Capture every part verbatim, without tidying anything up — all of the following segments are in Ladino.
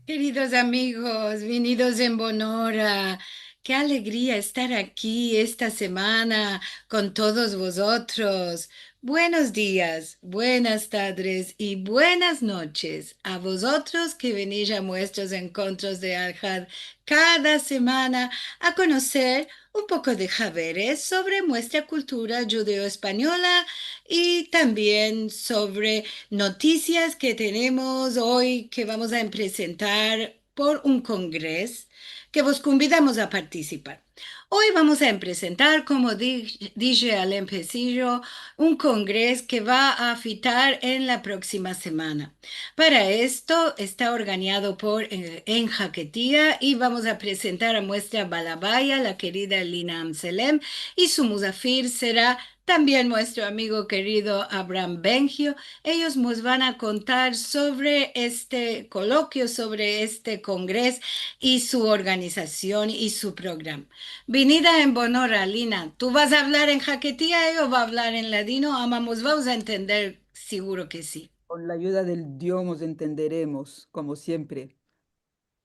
Keridos amigos, vinidos en bon ora. Ke alegria estar aki esta semana kon todos vozotros. Buenos dias, buenas tadres i buenas noches a vozotros ke venis a muestros enkontros de Alhad kada semana a konoser un poko de haberes sovre muestra kultura djudeo-espanyola i tambien sovre notisias ke tenemos oy ke vamos a empresentar por un kongres ke vos konvidamos a partisipar. Oy vamos a empresentar, komo di-, dishe al empesillo, un kongres ke va a afitar en la proksima semana. Para esto esta organiado por, eh, Enhaketia i vamos a presentar a muestra balabaya, la kerida Lina Amselem, i su muzafir sera tambien muestro amigo kerido Abraham Bengio. Eyos mos van a kontar sovre este kolokio, sovre este kongres i su organizasion i su programa. Vinida en bon ora, Lina. Tu vas a avlar en haketia, eyo va a avlar en ladino, ama mos vamos a entender, siguro ke si. Kon la ayuda del Dio mos entenderemos, komo siempre.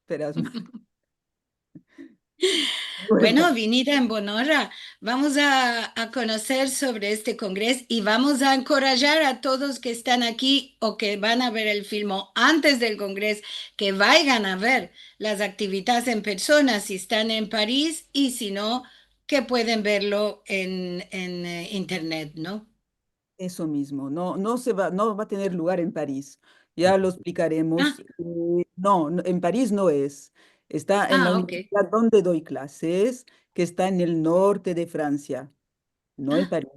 Pero es ma- Bueno, vinida en bon ora. Vamos a, a konoser sovre este kongres i vamos a enkorajar a todos ke estan aki o ke van a ver el filmo antes del kongres ke vaygan a ver las aktividades en persona, si estan en Paris, i si no, ke pueden verlo en, en, eh, internet, no? Eso mismo, no, no se va, no va a tener lugar en Paris. Ya lo esplikaremos. Ah. Eh, no, no, en Paris no es. Esta en la universidad donde doy klases, ke esta en el norte de Fransia, no en Paris.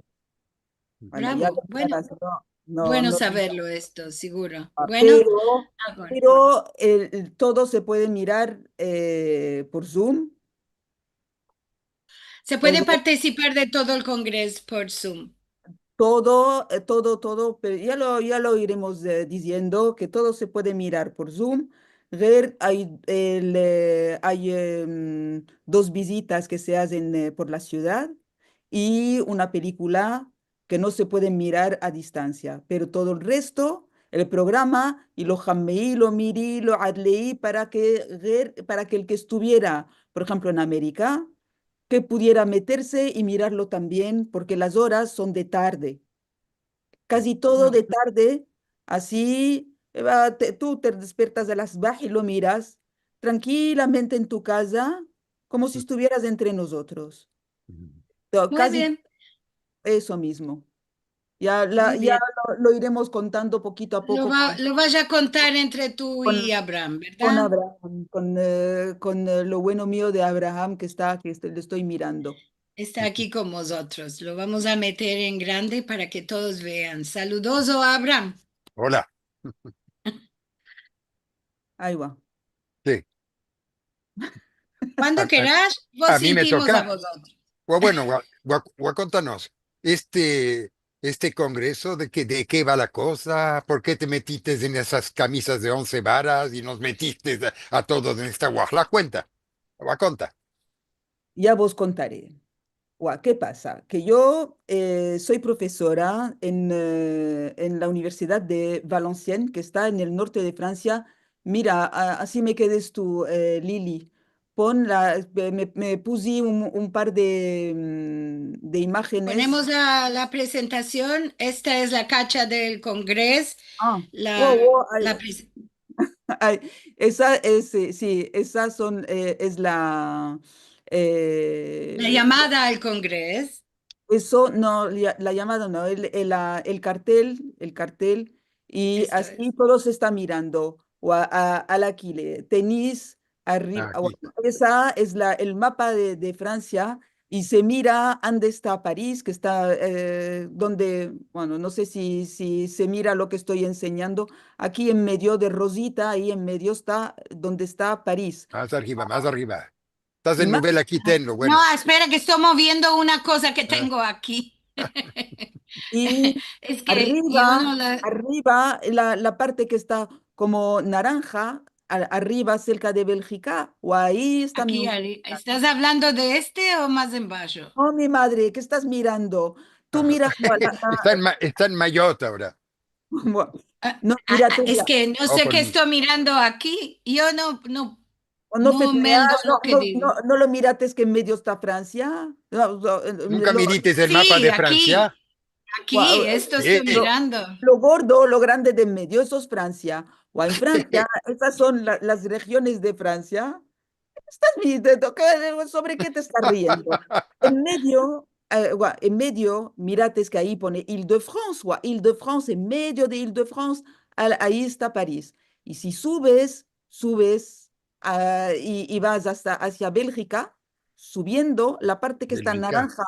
Bueno, ya lo sabrás, no, no, bueno saverlo esto, siguro. Ah, bueno, pero, agora, pero el, el, todo se puede mirar, eh, por Zoom. Se puede partisipar de todo el kongres por Zoom. Todo, eh, todo, todo, pero ya lo, ya lo iremos, eh, diziendo ke todo se puede mirar por Zoom. Ver, ay, el, eh, ay, em, dos vizitas ke se azen, eh, por la sivdad i una pelikula ke no se pueden mirar a distansia, pero todo el resto, el programa, i lo hamei, lo miri, lo adlei para ke, para ke el ke estuviera, por enshemplo, en Amerika, ke pudiera meterse i mirarlo tambien, porke las oras son de tarde. Kaji todo de tarde, ansi, eh, va, te, tu te despiertas a las sibah i lo miras trankilamente en tu kaza, komo si estuvieras entre mozotros. Muy bien. Eso mismo. Ya la, ya lo, lo iremos kontando pokito a poko. Lo va, lo vas a kontar entre tu i Abraham, verdad? Kon Abraham, kon, eh, kon, eh, lo bueno mio de Abraham ke esta aki, este, lo esto mirando. Esta aki kon mozotros. Lo vamos a meter en grande para ke todos vean. Saludozo, Abraham. Ola. Aywa. Si. Kuando keras, vos sintimos a vozotros. Bueno, va, va, va kontarnos. Este, este kongreso, de ke, de ke va la koza? Por ke te metiste en esas kamisas de onze varas i mos metiste a, a todos en esta wahla? Kuenta. Va, konta. Ya vos kontare. Wa, ke pasa? Ke yo, eh, soy profesora en, eh, en la Universidad de Valenciennes, ke esta en el norte de Fransia. Mira, a, ansi me kedes tu, eh, Lili. Pon la, me, me pusi un, un par de, mm, de imagenes. Ponemos la, la presentasion. Esta es la kacha del kongres. Ah, la, wo, wo, ay. La pres- Ay, esa es, eh, si, esas son, eh, es la, eh, la yamada al kongres. Eso, no, la, la yamada no, el, el, la, el kartel, el kartel, i ansi todo se esta mirando. O a, a, al akile, tenis, arriva, esa es la, el mapa de, de Fransia, i se mira ande esta Paris, ke esta, eh, donde, bueno, no se si, si se mira lo ke esto ensenyando. Aki en medio de rozita, ayi en medio esta donde esta Paris. Mas arriva, mas arriva. Estas en Nouvelle-Aquitaine, bueno. No, espera, ke esto moviendo una koza ke tengo aki. I es ke arriva, yo no la... arriva, la, la parte ke esta komo naranja, a, arriva, serka de Belgika, o ayi esta... Aki, mi arri-, estas avlando de este o mas embasho? O, mi madre, ke estas mirando? Tu miras la, la, la... Esta en Ma-, esta en Mayotte agora. Bueno, no, mirate, es ke no se ke esto mirando aki, yo no, no, no me, no, no, no lo mirates ke en medio esta Fransia. Nunka mirates el mapa de Fransia? Aki, esto esto mirando. Lo gordo, lo grande de en medio, eso es Fransia. O en Fransia, esas son las regiones de Fransia. Estas mi-, de, de, ke, sobre ke te estas riendo? En medio, eh, gua-, en medio, mirates ke ayi pone Île-de-France, gua, Île-de-France, en medio de Île-de-France, al-, ayi esta Paris. I si subes, subes, ah, i, i vas asta, asia Belgika, subiendo, la parte ke esta naranja,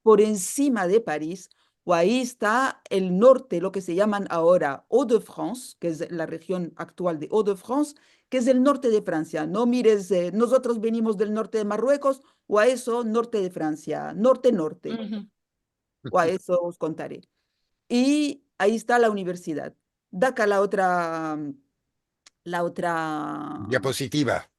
por ensima de Paris, o ayi esta el norte, lo ke se yaman agora Hauts-de-France, ke es la region aktual de Hauts-de-France, ke es el norte de Fransia. No mires, eh, mozotros venimos del norte de Marruekos, o a eso, norte de Fransia, norte, norte. O a eso os kontare. I ayi esta la universidad. Da ka la otra, la otra diapozitiva.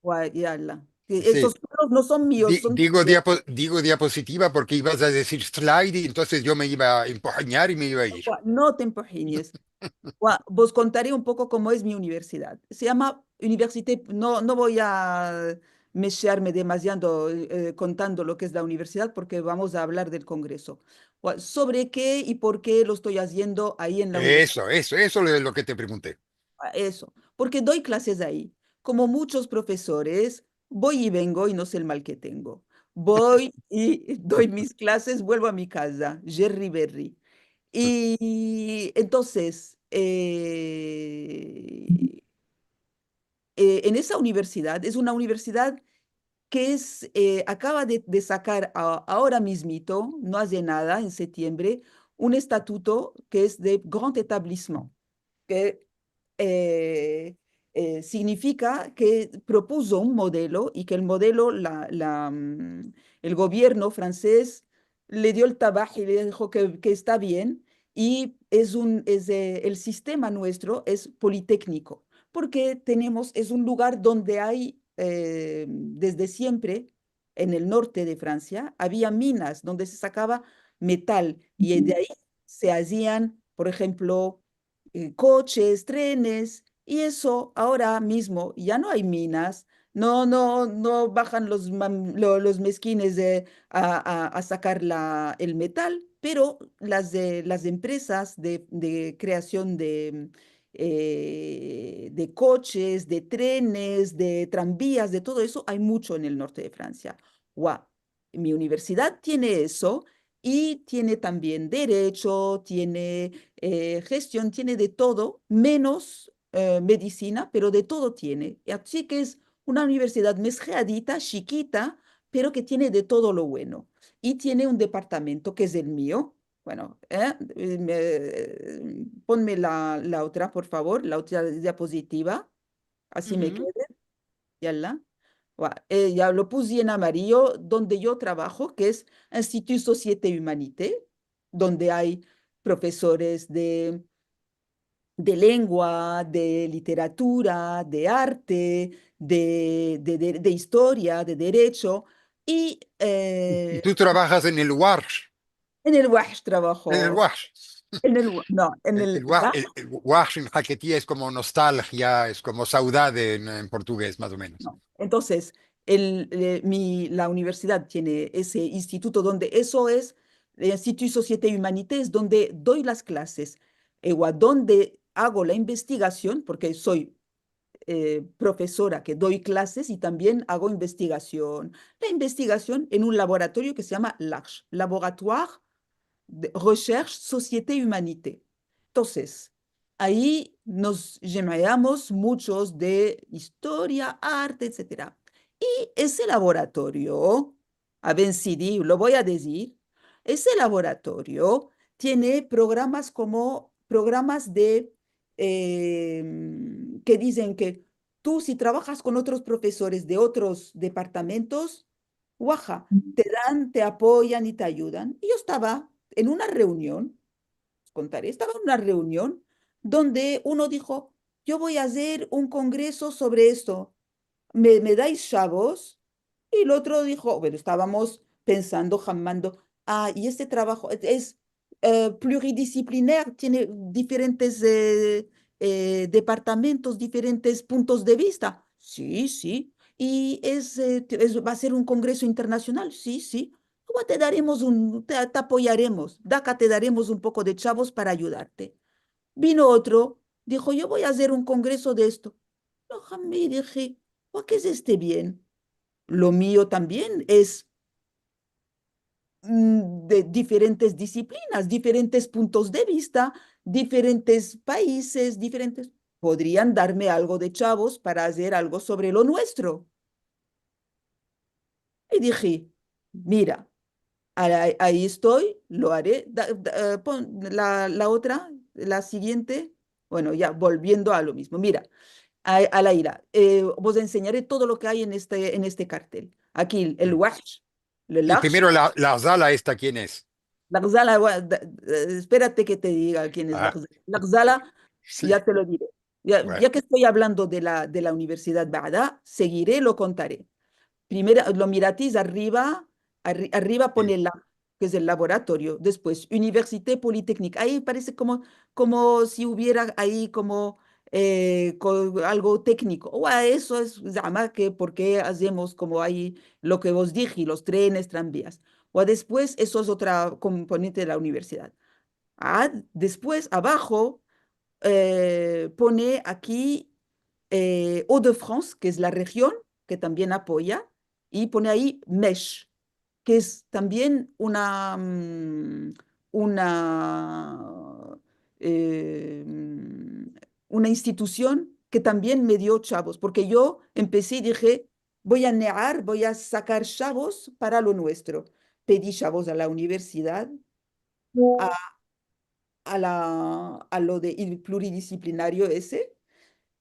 Gua-, ya la. Ke esos no son mios, son digo diapo-, digo diapozitiva porke ivas a dizir slide, i entonses yo me iva a empuhinyar i me iva a ir. Gua-, no te empuhinyes. Gua-, vos kontare un poko komo es mi universidad. Se yama université, no, no vo a meshearme demasiado, eh, kontando lo ke es la universidad, porke vamos a avlar del kongreso. Gua-, sobre ke i por ke lo esto aziendo ayi en la universidad. Eso, eso, eso es lo ke te pregunte. A eso, porke doi klases ayi. Komo munchos profesores, vo i vengo i no se el mal ke tengo. Vo i doi mis klases, vuelvo a mi kaza, jerri berri. I entonses, eh, eh, en esa universidad, es una universidad ke es, eh, akava de, de sakar a-, agora mizmito, no aze nada, en septiembre, un estatuto ke es de grand établissement, ke, eh, eh, signifika ke propuzo un modelo i ke el modelo, la, la, mm, el govierno franses le dio el tabah i le dijo ke, ke esta bien, i es un, es, eh, el sistema muestro es politekniko, porke tenemos, es un lugar donde ay, eh, desde siempre, en el norte de Fransia, avia minas donde se sakava metal, i de ayi se azian, por enshemplo, eh, koches, trenes, i eso agora mizmo ya no ay minas, no, no, no bahan los mam-, lo-, los meskines de, a, a, a sakar la, el metal, pero las de, las empresas de, de kreasion de, eh, de koches, de trenes, de tranvias, de todo eso, ay muncho en el norte de Fransia. Gua-, mi universidad tiene eso, i tiene tambien derecho, tiene, eh, gestion, tiene de todo, menos, eh, medisina, pero de todo tiene. I ansi ke es una universidad mesheadita, shikita, pero ke tiene de todo lo bueno. I tiene un departamento ke es el mio. Bueno, eh, eh, me, ponme la, la otra, por favor, la otra diapozitiva. Ansi me kede. Yala. Gua-, eh, ya lo pusi en amarillo, donde yo travaho, ke es Institut Société Humanité, donde ay profesores de, de lengua, de literatura, de arte, de, de, de, de istoria, de derecho, i, eh, i tu travahas en el WARSH. En el WASH travaho. En el WASH. En el wa-, no, en el, el wa-, el, el WASH en haketia es komo nostalgia, es komo saudade en, en portugues, mas o menos. No. Entonses, el, eh, mi, la universidad tiene ese instituto donde eso es, el Institut Société Humanité, es donde doi las klases, eh, o donde ago la investigasion, porke so eh, profesora ke doi klases i tambien ago investigasion. La investigasion en un laboratorio ke se yama LARSH, Laboratoire de Recherche Société Humanité. Entonses, ayi mos jemeamos munchos de istoria, arte, etsetera. I ese laboratorio a ver si di-, lo vo a dizir, ese laboratorio tiene programas komo programas de, eh, ke dizen ke tu, si travahas kon otros profesores de otros departamentos, waha, te dan, te apoyan i te ayudan. I yo estava en una reunion, os kontare, estava en una reunion donde uno dijo: "Yo vo a azer un kongreso sovre esto. Me, me dais shavos?" I el otro dijo, bueno, estavamos pensando, hamando, ah, i este travaho es, es, eh, pluridisiplinar, tiene diferentes, eh, eh, departamentos, diferentes puntos de vista. Si, si. I es, eh, te-, es, va a ser un kongreso internasional. Si, si. Awa te daremos un, te, te apoyaremos. Daka te daremos un poko de chavos para ayudarte. Vino otro, dijo, yo vo a azer un kongreso de esto. Yo, a mi, dihi, "Wa, ke es este bien? Lo mio tambien es, mm, de diferentes disiplinas, diferentes puntos de vista, diferentes paizes, diferentes. Podrian darme algo de chavos para azer algo sovre lo muestro." I dihi, "Mira, ai, ai esto, lo are." Da, da, eh, pon la, la otra, la sigiente. Bueno, ya volviendo a lo mizmo. Mira, a, a la ira, eh, vos ensenyare todo lo ke ay en este, en este kartel. Aki el, el wahsh, el lahsh. Primero la, la ghazala esta, ken es? La ghazala, wa-, da, eh, esperate ke te diga ken es la ghazala. La ghazala, ya te lo dire. Ya, ya ke esto avlando de la, de la Universidad Baada, segire, lo kontare. Primero, lo miratis arriva, arri-, arriva pone la, ke es el laboratorio. Despues, Université Polytechnique. Ai parese komo, komo si uviera ai komo, eh, ko-, algo tekniko. O a, esto es, zama, ke porke azemos komo ai lo ke vos dihi, los trenes, tranvias. O a, despues, esto es otra komponente de la universidad. A, despues, avaho, eh, pone aki, eh, Hauts-de-France, ke es la region ke tambien apoya, i pone ai MECH, ke es tambien una, mm, una, eh, mm, una institusion ke tambien me dio chavos, porke yo empesi, dihi, "Vo a negar, vo a sakar chavos para lo muestro." Pedi chavos a la universidad, a a la, a lo de, el pluridisiplinario ese,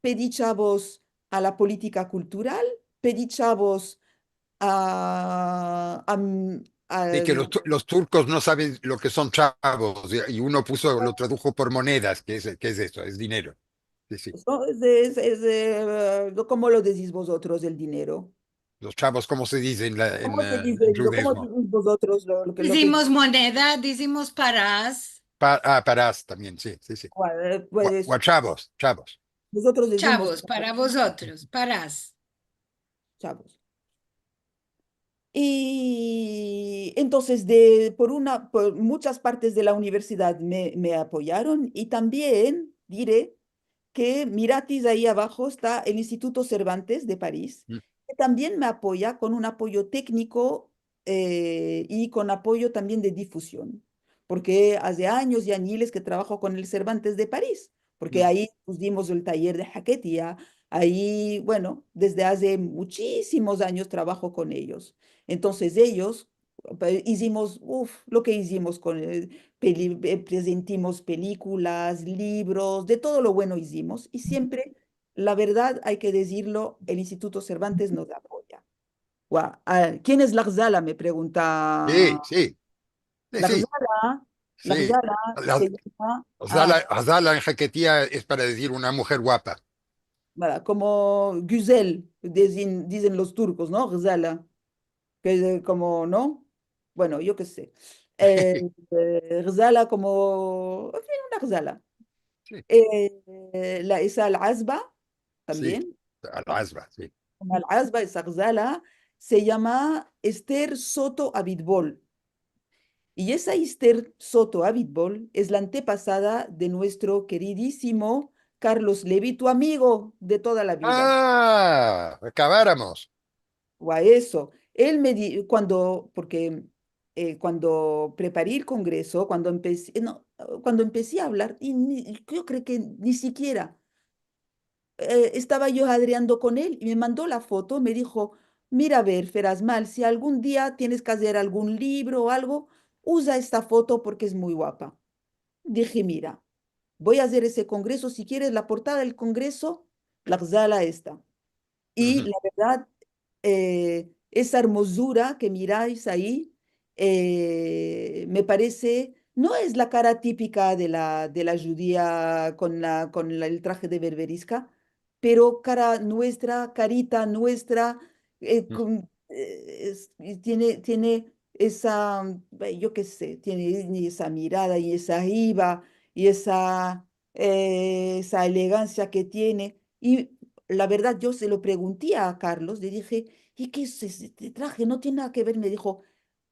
pedi chavos a la politika kultural, pedi chavos a, a, a... Si, ke los tu-, los turkos no saven lo ke son chavos, i, i uno puso, lo tradujo por monedas, ke es, ke es esto? Es dinero. Si, si. Esto es de, es, es de, eh, komo lo dezis vozotros, el dinero? Los chavos, komo se dize en la, en, eh, en djudezmo? Komo se dize? Komo dezis vozotros lo, lo ke, lo ke... Dizimos moneda, dizimos paras. Pa-, a, paras tambien, si, si, si. Wa, eh, pues, wa, wa chavos, chavos. Mozotros dizimos chavos, para vozotros, paras. Chavos. I entonses, de, por una, por muchas partes de la universidad me, me apoyaron, i tambien dire ke miratis ai avaho esta el Instituto Cervantes de Paris, ke tambien me apoya kon un apoyo tekniko, eh, i kon apoyo tambien de difusion, porke aze anyos i anyiles ke travaho kon el Cervantes de Paris, porke ai pusimos el tayer de haketia, ai, bueno, desde aze muchisimos anyos travaho kon eyos. Entonses eyos, eh, izimos, uf, lo ke izimos kon, eh, peli-, eh, prezentimos pelikulas, livros, de todo lo bueno izimos, i siempre, la verdad, ay ke dizirlo, el Instituto Cervantes mos apoya. Wa, a, ken es la ghazala? Me pregunta. Si, si. Si, si. La ghazala, la ghazala se yama, a, ghazala, ghazala en haketia es para dizir una mujer guapa. Vale, komo güzel, dizin, dizen los turkos, no? Ghazala. Ke, komo, no? Bueno, yo ke se. Eh, eh, ghazala komo, en fin, una ghazala. Si. Eh, la, esa al-azba, tambien. Si, al-azba, si. Al-azba, esa ghazala, se yama Esther Soto Abitbol. I esa Esther Soto Abitbol es la antepasada de muestro keridisimo Carlos Levy, tu amigo de toda la vida. A, akabaramos. Wa eso. El me di-, kuando, porke, eh, kuando prepari el kongreso, kuando empesi, no, kuando empesi a avlar, i ni, yo kreo ke ni sikiera, eh, estava yo adriando kon el i me mando la foto, me dijo, "Mira, a ver, Ferazmal, si algun dia tienes ke azer algun livro o algo, uza esta foto porke es muy guapa." Dije, "Mira, vo a azer ese kongreso, si kieres la portada del kongreso, la ghazala esta." I la verdad, eh, esa ermozura ke mirais ai, eh, me parese, no es la kara tipika de la, de la djudia kon la, kon la, el traje de berberiska, pero kara muestra, karita muestra, eh, kon, eh, es, i tiene, tiene, esa, eh, yo ke se, tiene esa mirada i esa hiba i esa, eh, esa elegansia ke tiene. I la verdad, yo se lo pregunti a Carlos, le dije: "I ke es este traje? No tiene nada ke ver", me dijo,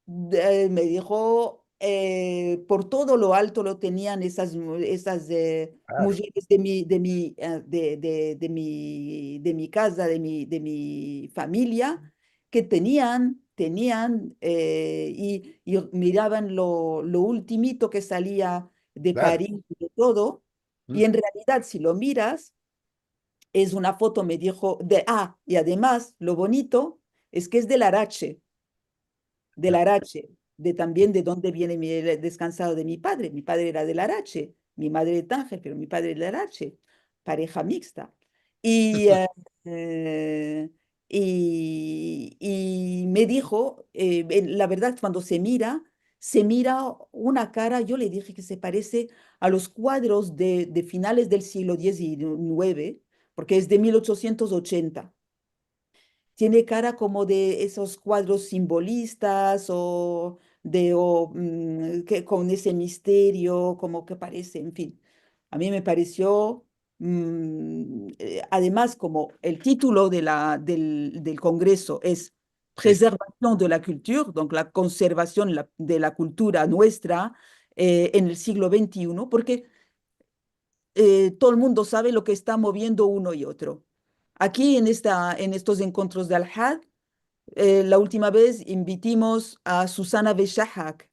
de, me dijo, eh, por todo lo alto lo tenian esas mu-, esas, eh, mujeres de mi, de mi, eh, de, de, de mi, de mi kaza, de mi, de mi famiya, ke tenian, tenian, eh, i, i miravan lo, lo ultimito ke salia de Paris i de todo. I en realidad, si lo miras, es una foto, me dijo, de, ah, i ademas, lo bonito es ke es de Larache, de Larache, de tambien de donde viene mi, el deskansado de mi padre. Mi padre era de Larache, mi madre de Tanger, pero mi padre de Larache, pareja miksta. I, eh, i, i me dijo, eh, en, la verdad, kuando se mira, se mira una kara, yo le dije ke se parese a los kuadros de, de finales del siglo dizienueve, porke es de mil ochosientos ochenta. Tiene kara komo de esos kuadros simbolistas o de, o, mm, ke, kon ese misterio, komo ke parese, en fin. A mi me paresio, mm, eh, ademas, komo el titulo de la, del, del kongreso es Preservation de la culture, donc la konservasion la, de la kultura muestra, eh, en el siglo vente i uno, porke eh, todo el mundo save lo ke esta moviendo uno i otro. Aki en esta, en estos enkontros de Alhad, eh, la ultima vez invitimos a Susana Veshahak,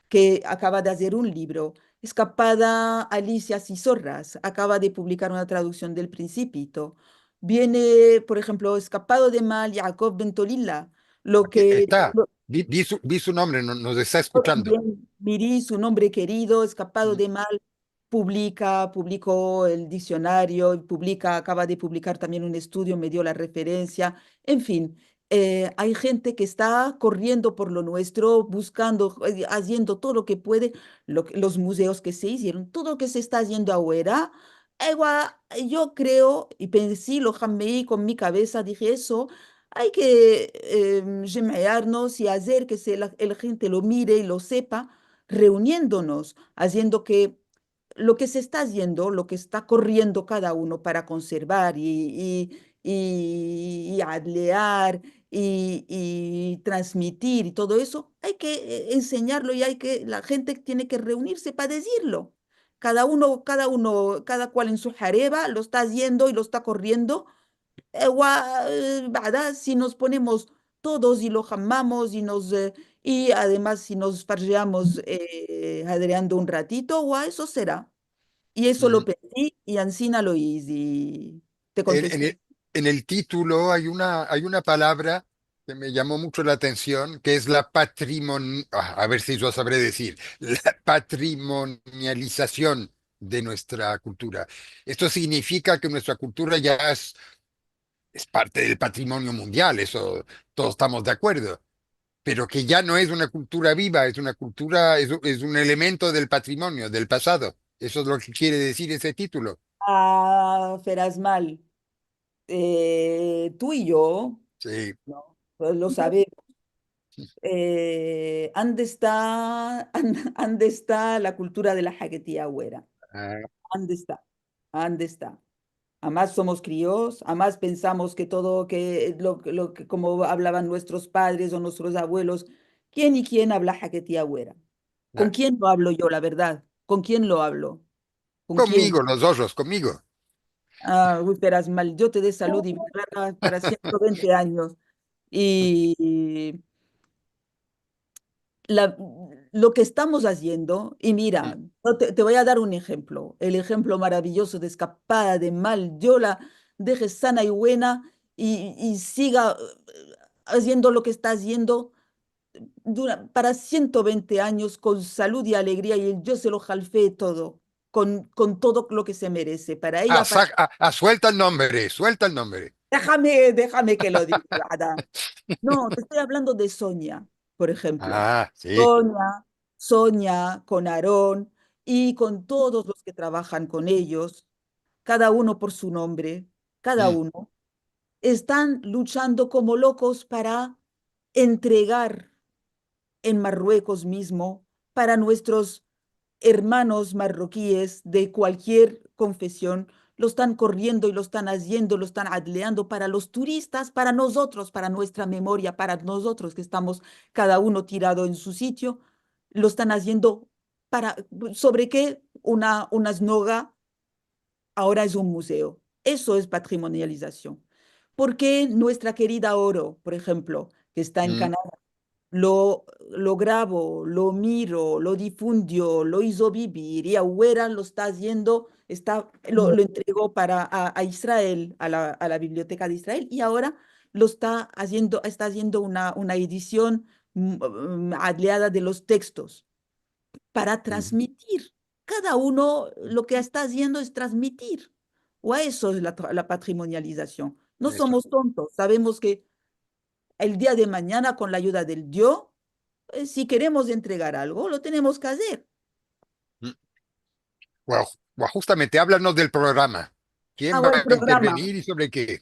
ke akava de azer un livro. Eskapada Alicia Sisorras akava de publikar una traduksion del Principito. Viene, por enshemplo, eskapado de mal Yaakov Ben Tolila, lo ke, lo, di, di su, di su nombre, no, mos esta eskuchando. Miri su nombre kerido, eskapado de mal, publika, publiko el diksionario, i publika, akava de publikar tambien un estudio, me dio la referensia. En fin, eh, ay djente ke esta korriendo por lo muestro, buskando, eh, aziendo todo lo ke puede, lo ke, los muzeos ke se izieron, todo lo ke se esta aziendo afuera. Ewa, yo kreo, i pensi, lo djamei kon mi kavesa, dije eso, ay ke, em, jemearnos i azer ke se la, el djente lo mire i lo sepa, reuniendonos, aziendo ke lo ke se esta aziendo, lo ke esta korriendo kada uno para konservar i, i, i, i adlear i, i transmitir i todo eso, ay ke, eh, ensenyarlo i ay ke, la djente tiene ke reunirse pa dizirlo. Kada uno, kada uno, kada kual en su jareba lo esta aziendo i lo esta korriendo, eh, wa, eh, verdad, si mos ponemos todos i lo djamamos i mos, eh, i ademas si mos farjeamos, eh, adreando un ratito, wa, eso sera. I eso lo pensi i ansina lo izi. Te kontesti. En, en el, en el titulo ay una, ay una palavra ke me yamo muncho la atension, ke es la patrimon-, a, a ver si lo savre dizir, la patrimonializasion de muestra kultura. Esto signifika ke muestra kultura ya es, es parte del patrimonio mundial, eso todos estamos de akuerdo, pero ke ya no es una kultura biva, es una kultura, es, es un elemento del patrimonio, del pasado. Eso es lo ke kiere dizir ese titulo. Ah, Ferasmal, eh, tu i yo, si, no, pues lo savemos. Eh, ande esta, an-, ande esta la kultura de la hagetia guera? A. Ande esta? Ande esta? Amas somos krios, amas pensamos ke todo, ke lo, lo ke, komo avlavan muestros padres o muestros avuelos, kien i kien avla hagetia guera? Kon kien lo avlo yo, la verdad? Kon kien lo avlo? Kon kien? Konmigo, los dos, konmigo. Ah, uy, Ferasmal, Dio te de salud i vida larga para siento vente anyos. I la, lo ke estamos aziendo, i mira, yo te, te vo a dar un enshemplo, el enshemplo maraviyozo de eskapada de mal, Dio la deje sana i buena i, i siga, eh, aziendo lo ke esta aziendo dura, para siento vente anyos kon salud i alegria, i el Dio se lo halfee todo, kon, kon todo lo ke se merese para eya. A, para sa-, a, a, suelta el nombre, suelta el nombre. Dejame, dejame ke lo diga, Ada. No, te esto avlando de Sonia, por enshemplo. A, si. Sonia, Sonia, kon Aron i kon todos los ke travajan kon eyos, kada uno por su nombre, kada uno, estan luchando komo lokos para entregar en Marruekos mizmo, para muestros ermanos marrokies de kualkier konfesion, lo estan korriendo i lo estan aziendo, lo estan adleando para los turistas, para mozotros, para muestra memoria, para mozotros ke estamos kada uno tirado en su sitio, lo estan aziendo para, sovre ke una, una znoga agora es un muzeo. Eso es patrimonializasion. Porke muestra kerida Oro, por enshemplo, ke esta en Kanada, lo, lo gravo, lo miro, lo difundio, lo izo bivir, i agora lo esta aziendo, esta, lo, lo entrego para, a, a Israel, a la, a la biblioteka de Israel, i agora lo esta aziendo, esta aziendo una, una edision, mm, mm, adleada de los tekstos para transmitir. Kada uno lo ke esta aziendo es transmitir. O a eso es la tra-, la patrimonializasion. No somos tontos, savemos ke el dia de manyana, kon la ayuda del Dio, eh, si keremos entregar algo, lo tenemos ke azer. Bueno, justamente, avlanos del programa. Kien va a intervenir i sovre ke?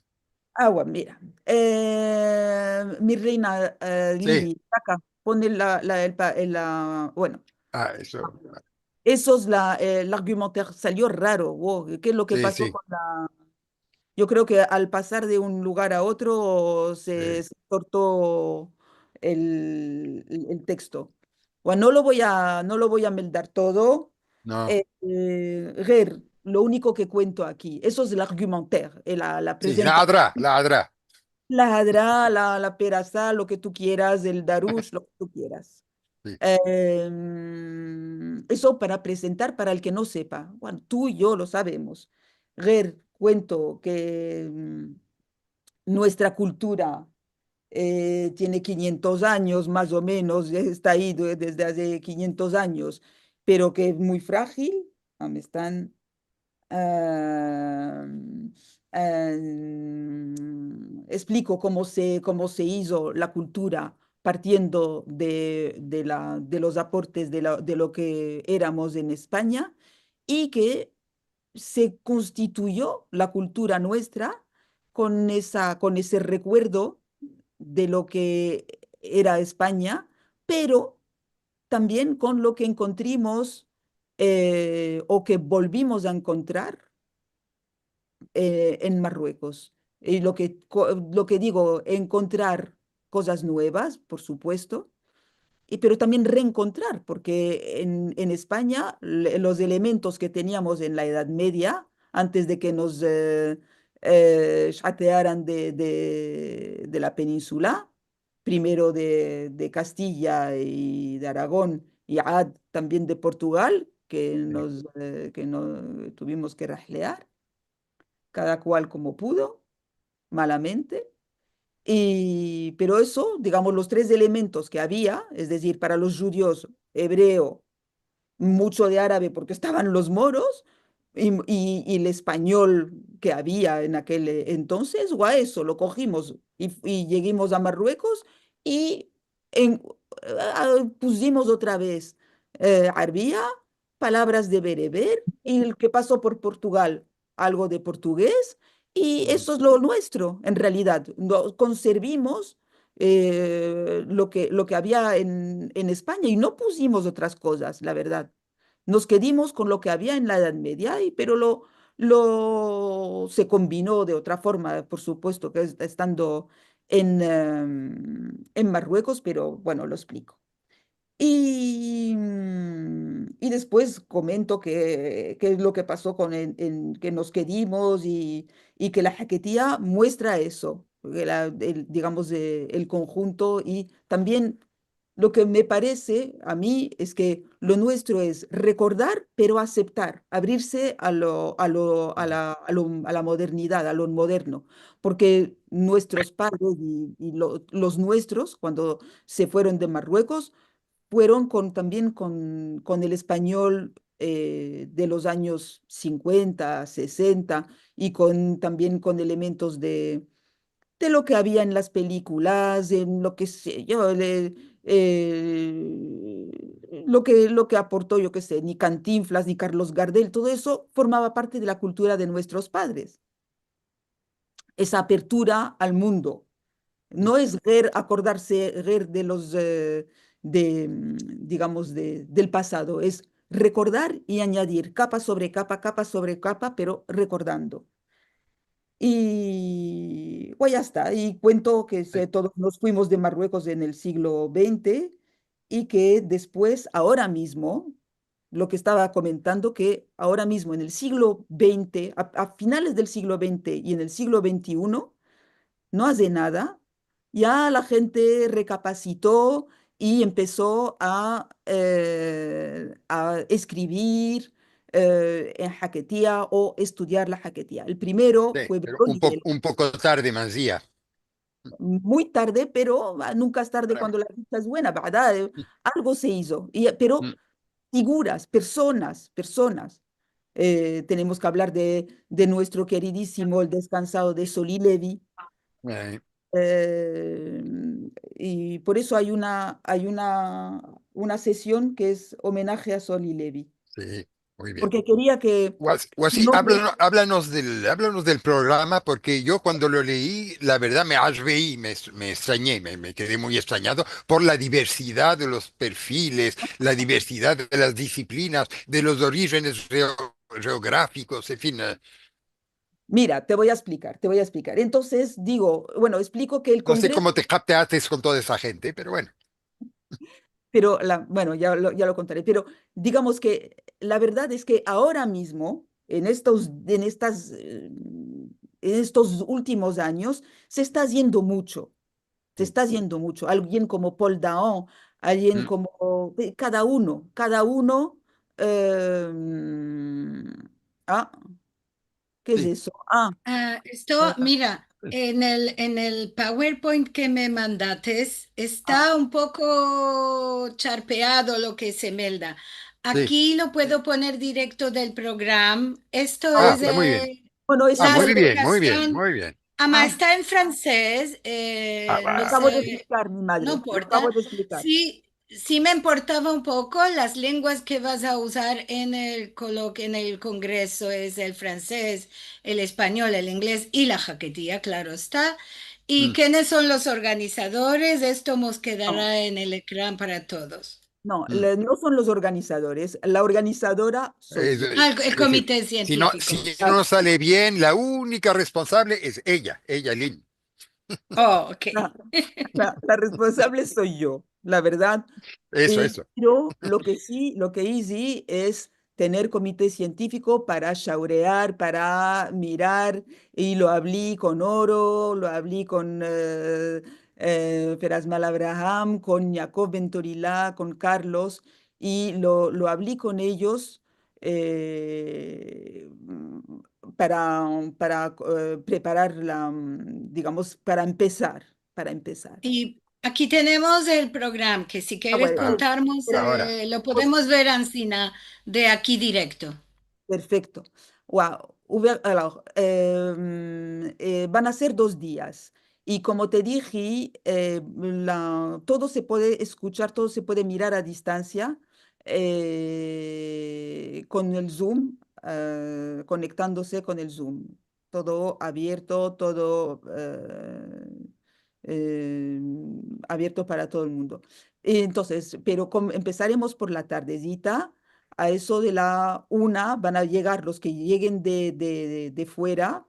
Agua, mira. Eh, mi reina, eh, Lili, saka, pone la, la, el pa-, el, la, bueno. Ah, eso. Eso es la, eh, l'argumentaire, salio raro, wo, ke es lo ke paso kon la... Yo kreo ke al pasar de un lugar a otro se, se korto el, el, el teksto. Bueno, no lo vo a, no lo vo a meldar todo. No. Eh, eh, g'er, lo uniko ke kuento aki, eso es l'argumentaire, eh, la, la Si, la adra, la adra. La adra, la, la perasa, lo ke tu kieras, el darush, lo ke tu kieras. Si. Em, eso para prezentar, para el ke no sepa. Bueno, tu i yo lo savemos. G'er, kuento ke, mm, muestra kultura, eh, tiene kinyentos anyos, mas o menos, esta ayi de-, desde aze kinyentos anyos, pero ke es muy frajil, a, me estan, em, em, espliko komo se, komo se izo la kultura partiendo de, de la, de los aportes de la, de lo ke eramos en Espanya, i ke se konstituyo la kultura muestra kon esa, kon ese rekuerdo de lo ke era Espanya, pero tambien kon lo ke enkontrimos, eh, o ke volvimos a enkontrar, eh, en Marruekos. I lo ke ko-, lo ke digo, enkontrar kozas nuevas, por supuesto, i, pero tambien reenkontrar, porke en, en Espanya le-, los elementos ke teniamos en la Edad Media, antes de ke mos, eh, eh, shatearan de, de, de la peninsula, primero de, de Kastiya i de Aragon, i ad-, tambien de Portugal, ke mos, eh, ke no, tuvimos ke rahlear, kada kual komo pudo, malamente. I, pero eso, digamos, los tres elementos ke avia, es dezir, para los djudios, ebreo, muncho de arabe porke estavan los moros, i, i, i el espanyol ke avia en akel, eh, entonses, o a eso lo kojimos i, i yeguimos a Marruekos i en, a, pusimos otra vez, eh, arabia, palavras de bereber, i el ke paso por Portugal, algo de portugues, i eso es lo muestro, en realidad. No, konservimos, eh, lo ke, lo ke avia en, en Espanya i no pusimos otras kozas, la verdad. Mos kedimos kon lo ke avia en la Edad Media, i, pero lo, lo, se konbino de otra forma, por supuesto, ke es-, estando en, em, en Marruekos, pero, bueno, lo espliko. I, mm, i despues komento ke, ke es lo ke paso kon el, en, ke mos kedimos i, i ke la haketia muestra eso, ke la, el, digamos, eh, el konjunto i tambien lo ke me parese a mi es ke lo muestro es rekordar, pero aseptar, avrirse a lo, a lo, a la, a lo, a la modernidad, a lo moderno, porke muestros padres i, i lo, los muestros, kuando se fueron de Marruekos, fueron kon, tambien kon, kon el espanyol, eh, de los anyos sinkuenta, sesenta, i kon, tambien kon elementos de, de lo ke avia en las pelikulas, en lo ke se yo, le, eh, lo ke, lo ke aporto, yo ke se, ni Cantinflas, ni Carlos Gardel, todo eso formava parte de la kultura de muestros padres. Esa apertura al mundo. No es g'er akordarse, g'er de los, eh, de, mm, digamos, de, del pasado. Es rekordar i anyadir kapa sovre kapa, kapa sovre kapa, pero rekordando. I, pues ya esta. I kuento ke se, todos mos fuimos de Marruekos en el siglo vente i ke despues, agora mizmo, lo ke estava komentando, ke agora mizmo, en el siglo vente, a, a finales del siglo vente i en el siglo ventiuno, no aze nada, ya la djente rekapasito i empeso a, e, a eskrivir, e, en haketia o estudiar la haketia. El primero fue Bruno Livell. Si, pero un po-, un poko tarde, mas ya. Muy tarde, pero, a, nunka es tarde kuando la vista es buena, verdad? E, algo se izo. I, pero figuras, personas, personas. E, tenemos ke avlar de, de muestro keridisimo, el deskansado de Soli Levi. E, i por esto ay una, ay una, una sesion ke es omenaje a Soli Levi. Si, muy bien. Porke keria ke... Wasi, Wasi, no avlanos, avlanos del, avlanos del programa, porke yo kuando lo lei, la verdad me ashvei, me, me estranye, me, me kede muy estranyado por la diversidad de los perfiles, la diversidad de las disiplinas, de los orijenes geo-, geografikos, en fin, e. Mira, te vo a esplikar, te vo a esplikar. Entonses, digo, bueno, espliko ke el kongreso... No se komo te kapteastes kon toda esa djente, pero bueno. Pero la, bueno, ya lo, ya lo kontare. Pero digamos ke la verdad es ke agora mizmo, en estos, en estas, e, en estos ultimos anyos, se esta aziendo muncho. Se esta aziendo muncho. Alguien komo Paul Daon, alguien komo, e, kada uno, kada uno, e, a, ke es esto? A. A, esto, mira, en el, en el PowerPoint ke me mandates, esta un poko charpeado lo ke se melda. Si. Aki lo puedo poner direkto del programa. Esto es, esta muy bien. E, bueno, es... A, muy bien, muy bien, muy bien. Ama esta en fransez, e, no se... Akavo de esplikar, mi madre. No importa. Akavo de esplikar. Si, si me importava un poko, las lenguas ke vas a uzar en el koloki-, en el kongreso es el fransez, el espanyol, el inglez i la haketia, klaro esta. I kenes son los organizadores, esto mos kedara en el ekran para todos. No, le, no son los organizadores. La organizadora soy yo. A, el komite sientifiko. Si no, si no sale bien, la unika responsable es eya, eya, Lin. O, ok. La, la, la responsable soy yo, la verdad. Esto, esto. Pero lo ke si, lo ke izi es tener komite sientifiko para shaurear, para mirar, i lo avli kon Oro, lo avli kon, e, e, Ferasmal Abraham, kon Yaakov Ben Torila, kon Carlos, i lo, lo avli kon eyos, e, para, para, e, preparar la, digamos, para empesar, para empesar. I aki tenemos el programa, ke si keres kontarmos, e, lo podemos ver ansina de aki direkto. Perfekto. Wow. Uve-, alors, em, e, van a ser dos dias. I komo te dizi, e, la, todo se puede eskuchar, todo se puede mirar a distansia, e, kon el Zoom, e, konektandose kon el Zoom. Todo avierto, todo, e, e, avierto para todo el mundo. Entonses, pero kom-, empesaremos por la tardezita, a eso de la una van a yegar los ke yeguen de, de, de, de fuera,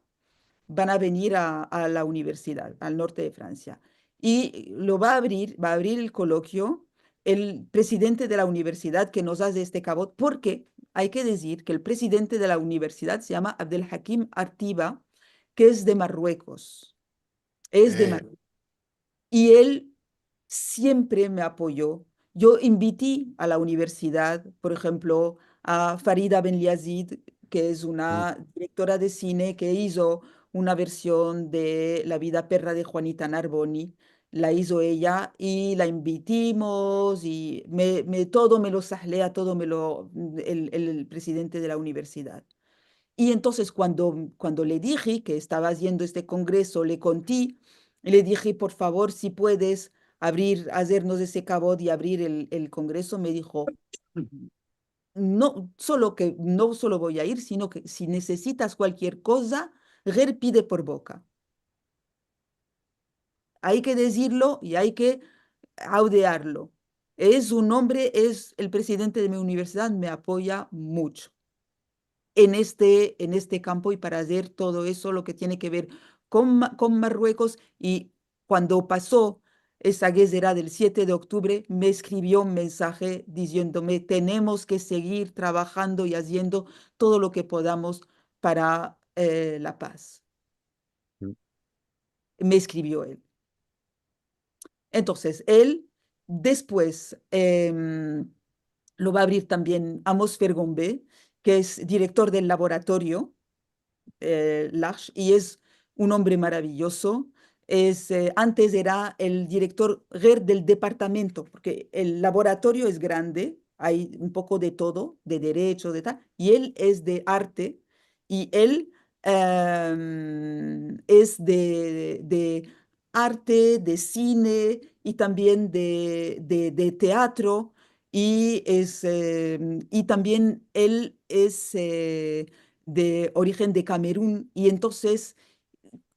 van a venir a, a la universidad, al norte de Fransia. I lo va a avrir, va a avrir el kolokio el presidente de la universidad ke mos aze este kavod, porke ay ke dizir ke el presidente de la universidad se yama Abdelhakim Artiba, ke es de Marruekos. Es de Marruekos. I el siempre me apoyo. Yo inviti a la universidad, por enshemplo, a Farida Benliazid, ke es una direktora de sine ke izo una version de La vida perra de Juanita Narboni. La izo eya i la invitimos i me, me, todo me lo sahlea, todo me lo, el, el, el presidente de la universidad. I entonses kuando, kuando le dizi ke estava aziendo este kongreso, le konti, le dizi, "Por favor, si puedes avrir, azermos ese kavod i avrir el, el kongreso", me dijo, "No, solo ke, no solo vo a ir, sino ke si nesesitas kualkier koza, gayri pide por boka." Ay ke dizirlo i ay ke audearlo. Es un ombre, es el prezidente de mi universidad, me apoya muncho en este, en este kampo i para azer todo ezo lo ke tiene ke ver kon Ma-, kon Marruekos. I kuando paso esa gezera del siete de oktubre, me eskrivio un mensaje diziendome: "Tenemos ke segir travahando i aziendo todo lo ke podamos para, eh, la paz". Me eskrivio el. Entonses, el despues, em, lo va a avrir tambien Amos Fergombe, ke es direktor del laboratorio, eh, l'Arche, i es un ombre maraviyozo. Es, eh, antes era el direktor ger del departamento, porke el laboratorio es grande, ay un poko de todo, de derecho, de tal, i el es de arte, i el, em, es de, de arte, de sine i tambien de, de, de teatro, i es, em, i tambien el es, eh, de orijen de Kamerun, i entonses,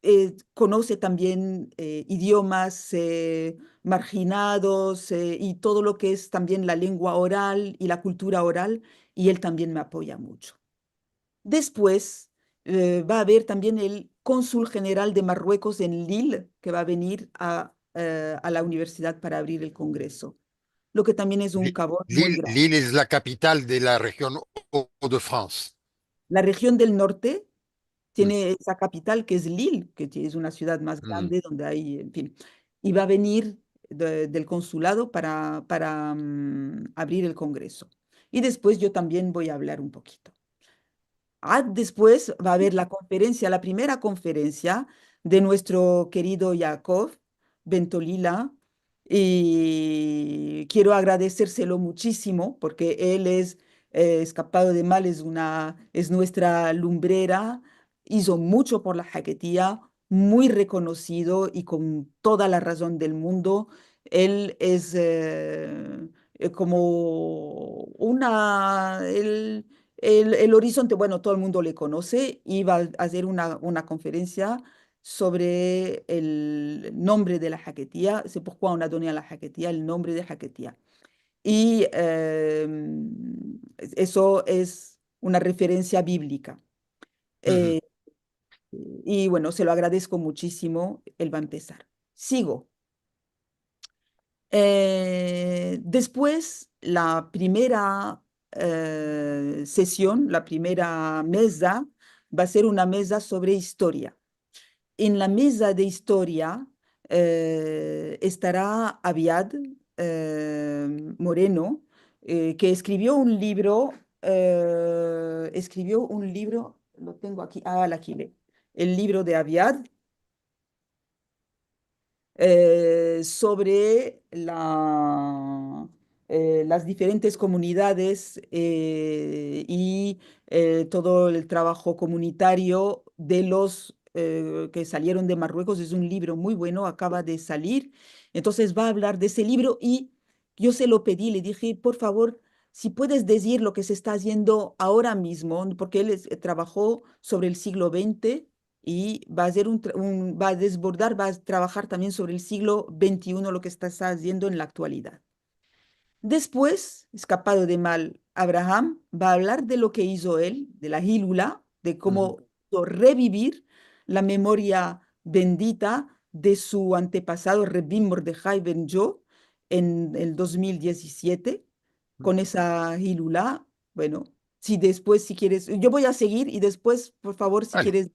eh, konose tambien, eh, idiomas, eh, marjinados, eh, i todo lo ke es tambien la lengua oral i la kultura oral, i el tambien me apoya muncho. Despues, eh, va a aver tambien el konsul jeneral de Marruekos en Lille, ke va a venir a, eh, a la universidad para avrir el kongreso. Lo ke tambien es un Li-, kavod muy Lille, grande. Lille es la kapital de la rejion Hauts-de-France. La rejion del norte tiene esa kapital, ke es Lille, ke ti-, es una sivdad mas grande, donde ay, en fin. I va a venir de, del konsulado para, para, mm, avrir el kongreso. I despues yo tambien vo a avlar un pokito. Ah, despues va a aver la konferensia, la primera konferensia de muestro kerido Yaakov Bentolila, i kiero agradeserselo muchisimo, porke el es, eh, eskapado de mal, es una, es muestra lumbrera, izo muncho por la haketia, muy rekonosido i kon toda la razon del mundo. El es, eh, eh, komo una, el, el, el orizonte, bueno, todo el mundo le konose, i va a azer una, una konferensia sovre el nombre de la haketia, c'est pourquoi on a donné à la haketia el nombre de haketia. I, em, ezo es una referensia biblika. Eh, i, bueno, se lo agradezko muchisimo, el va a empesar. Sigo. Eh, despues, la primera, eh, sesion, la primera meza, va a ser una meza sovre istoria. En la meza de istoria, eh, estara Aviad, eh, Moreno, eh, ke eskrivio un livro, eh, eskrivio un livro, lo tengo aki, ah, la aki le, el livro de Aviad, eh, sovre la, eh, las diferentes komunidades, eh, i, eh, todo el travaho komunitario de los, eh, ke salieron de Marruekos. Es un livro muy bueno, akava de salir. Entonses va a avlar de ese livro i yo se lo pedi, le dije: "Por favor, si puedes dizir lo ke se esta aziendo agora mizmo", porke el es, eh, travaho sovre el siglo vente, i va a ser un tra-, un, va a desbordar, va a travahar tambien sovre el siglo ventiuno, lo ke esta, esta aziendo en la aktualidad. Despues, eskapado de mal, Abraham va a avlar de lo ke izo el, de la Hilula, de komo izo revivir la memoria bendita de su antepasado, Rabbi Mordehai Ben Yo, en el dos mil diezisiete, kon esa Hilula. Bueno, si despues, si kieres, yo vo a segir i despues, por favor, si kieres,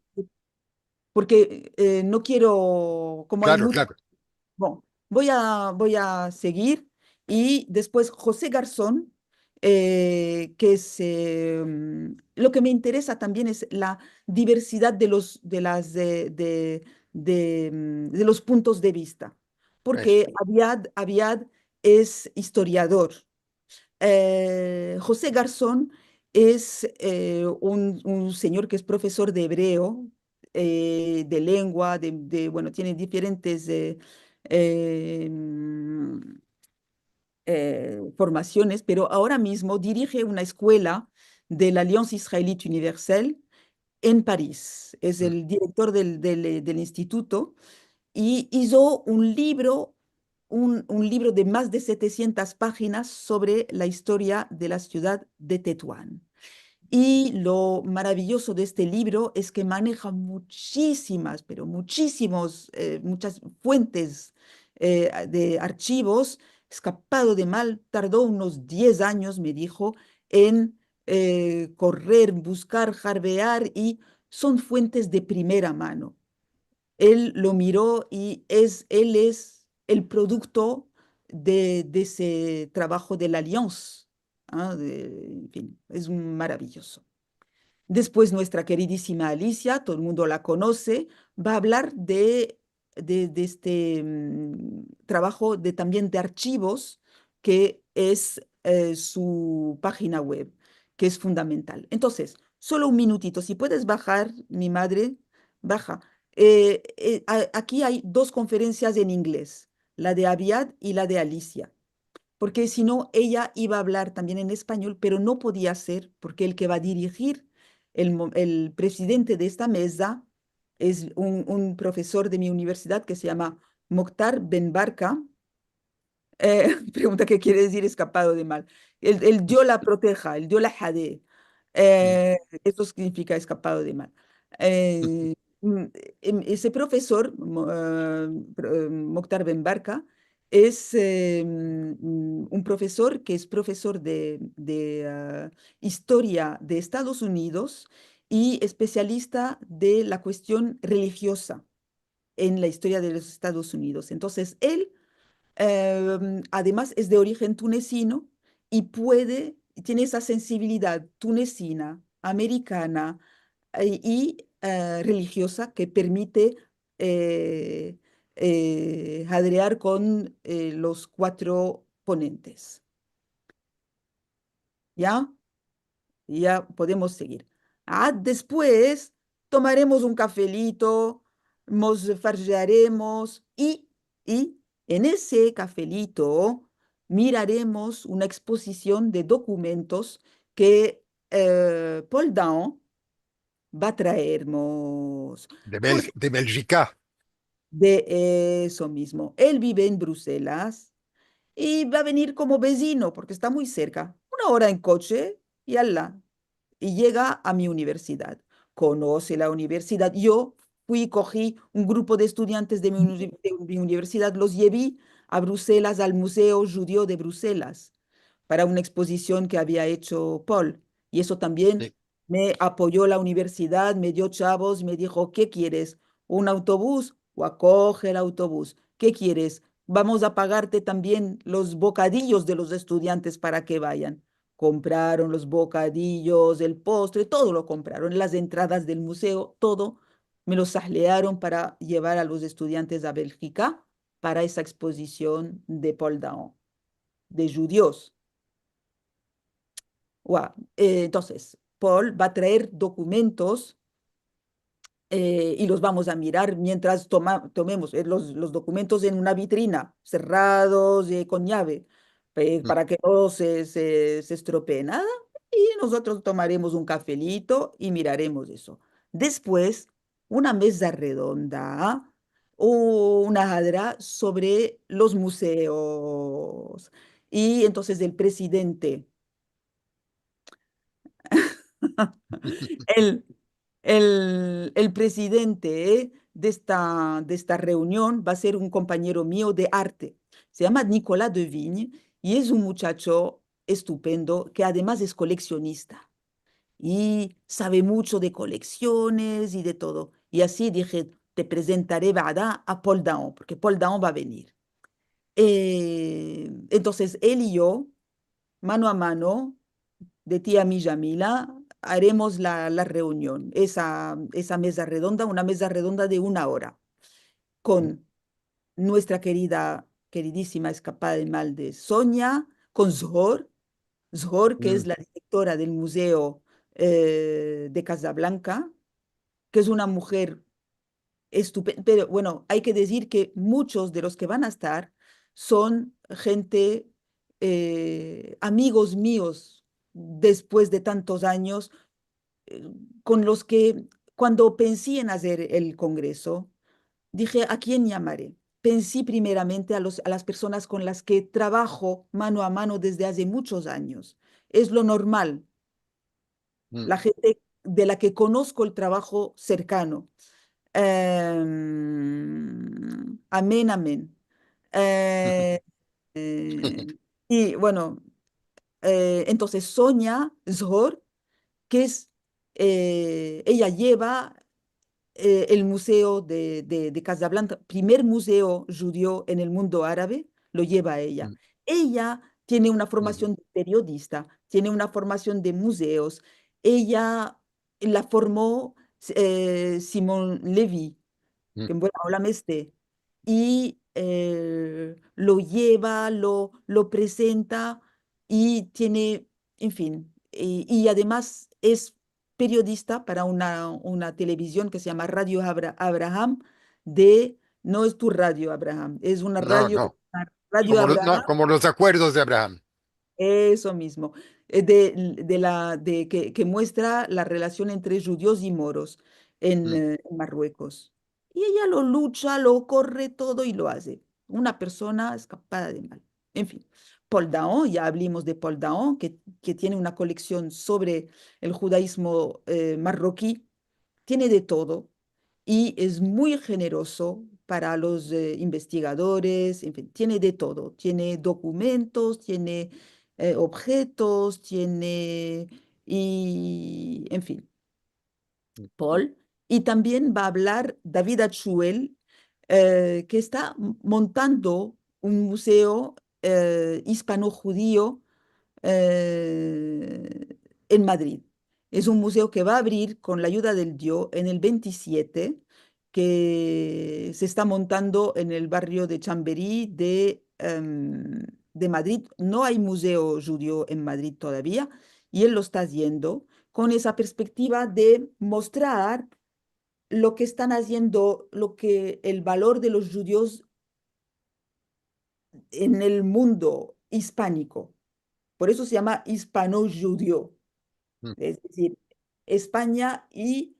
porke, eh, no kiero, komo ay mucho, bon, vo a, vo a segir. I despues José Garzón, eh, ke es, eh, mm, lo ke me interesa tambien es la diversidad de los, de las, de, de, de, mm, de los puntos de vista. Porke Aviad, Aviad es istoriador. Eh, José Garzón es, eh, un, un sinyor ke es profesor de ebreo, eh, de lengua, de, de, bueno, tiene diferentes, eh, eh, mm, eh, formasiones, pero agora mizmo dirije una eskuela de la Alliance Israélite Universelle en Paris. Es el direktor del, del, eh, del instituto i izo un livro un, un livro de mas de setesientas pajinas sovre la istoria de la sivdad de Tetuan. I lo maraviyozo de este livro es ke maneja muchisimas, pero muchisimos, eh, muchas fuentes, eh, de arshivos. Eskapado de mal, tardo unos diez anyos, me dijo, en, eh, korrer, buskar, jarvear, i son fuentes de primera mano. El lo miro i es, el es el produkto de, de ese travajo de la Alliance, a, de, en fin, es maraviyozo. Despues, muestra keridisima Alicia, todo el mundo la konose, va a avlar de, de, de este, mm, travajo de, tambien de arshivos, ke es, eh, su pajina web, ke es fundamental. Entonses, solo un minutito, si puedes bajar, mi madre, baja. Eh, eh, a-, aki ay dos konferensias en inglez, la de Aviad i la de Alicia, porke si no, eya iva a avlar tambien en espanyol, pero no podia ser, porke el ke va a dirijir, el mo-, el prezidente de esta meza, es un, un profesor de mi universidad ke se yama Moktar Ben Barka. Eh, pregunta ke kiere dizir eskapado de mal. El, el Dio la proteja, el Dio la hade. Eh, esto signifika eskapado de mal. Eh, mm, em, ese profesor, Mo-, eh, pro-, eh, Moktar Ben Barka, es, eh, mm, un profesor ke es profesor de, de, ah, istoria de Estados Unidos i espesialista de la kuestion relijioza en la istoria de los Estados Unidos. Entonses, el, em, ademas, es de orijen tunesino i puede, tiene esa sensibilidad tunesina, amerikana, eh, i, eh, relijioza ke permite, eh, eh, hadrear kon, eh, los kuatro ponentes. Ya? Ya podemos segir. A, despues tomaremos un kafelito, mos farjearemos i, i en ese kafelito miraremos una ekspozision de dokumentos ke, eh, Paul Daon va a traermos. De Bel-, de Beljika. De eso mizmo. El bive en Bruselas i va a venir komo vezino, porke esta muy serka. Una ora en koche i ala. I yega a mi universidad. Konose la universidad. Yo fui, koji un grupo de estudiantes de mi uni-, de mi universidad, los yevi a Bruselas, al Muzeo Djudio de Bruselas, para una ekspozision ke avia echo Paul. I eso tambien me apoyo la universidad, me dio chavos, me dijo: "Ke kieres? Un autobus? Wa, koje el autobus. Ke kieres? Vamos a pagarte tambien los bokadiyos de los estudiantes para ke vayan". Kompraron los bokadiyos, el postre, todo lo kompraron, las entradas del muzeo, todo. Me lo sahlearon para yevar a los estudiantes a Beljika para esa ekspozision de Paul Daon, de djudios. Wa, eh, entonses, Paul va a traer dokumentos, eh, i los vamos a mirar mientras toma-, tomemos, eh, los, los dokumentos en una vitrina, serrados, eh, kon yave, eh, para ke no se, se, se estropee nada, i mozotros tomaremos un kafelito i miraremos eso. Despues, una meza redonda o una hadra sovre los muzeos. I entonses el prezidente, el, el, el prezidente de esta, de esta reunion va a ser un kompanyero mio de arte. Se yama Nicolas Devigne i es un muchacho estupendo, ke ademas es koleksionista i save muncho de koleksiones i de todo. I ansi dishe: "Te prezentare, vada, a Paul Daon, porke Paul Daon va a venir". Eh, entonses, el i yo, mano a mano, de ti a mi, Jamila, aremos la, la reunion, esa, esa meza redonda, una meza redonda de una ora, kon muestra kerida, keridisima, eskapada de mal, de Sonia, kon Zhor, Zhor, ke es la direktora del muzeo, eh, de Casablanca, ke es una mujer estupe-, pero, bueno, ay ke dizir ke munchos de los ke van a estar son djente, eh, amigos mios despues de tantos anyos, eh, kon los ke, kuando pensi en azer el kongreso, dishe: "A kien yamare?". pensi primeramente a los, a las personas kon las ke travajo mano a mano desde aze munchos anyos. Es lo normal. La djente de la ke konosko el travajo serkano. Em, amen, amen. Eh, eh, i, bueno, eh, entonses Sonia Zhor, ke es, eh, eya yeva, eh, el muzeo de, de, de Kazablanka, primer muzeo djudio en el mundo arabe, lo yeva eya. Eya tiene una formasion de periodista, tiene una formasion de muzeos, eya la formo, eh, Simon Levy, ke en buena ola me este, i, eh, lo yeva, lo, lo prezenta, i tiene, en fin, i, i ademas es periodista para una, una televizion ke se yama Radio Abra-, Abraham, de, no es tu Radio Abraham, es una radio, una Radio Abraham. Komo los, no, komo los akuerdos de Abraham. Eso mizmo. Eh, de, de la, de ke, ke muestra la relasion entre djudios i moros en, eh, en Marruekos. I eya lo lucha, lo korre todo i lo aze. Una persona eskapada de mal. En fin, Paul Daon, ya avlimos de Paul Daon, ke, ke tiene una koleksion sovre el djudaizmo, eh, marroki. Tiene de todo i es muy djenerozo para los, eh, investigadores, en fin, tiene de todo. Tiene dokumentos, tiene, eh, objetos, tiene, i, en fin. Paul, i tambien va a avlar David Achuel, eh, ke esta m-, montando un muzeo, eh, ispano-djudio, eh, en Madrid. Es un muzeo ke va a avrir kon la ayuda del Dio en el ventisiete, ke se esta montando en el barrio de Chamberí de, em, de Madrid. No ay muzeo djudio en Madrid todavia, i el lo esta aziendo kon esa perspektiva de mostrar lo ke estan aziendo, lo ke, el valor de los djudios en el mundo ispaniko. Por eso se yama ispano-djudio. Es dezir, Espanya i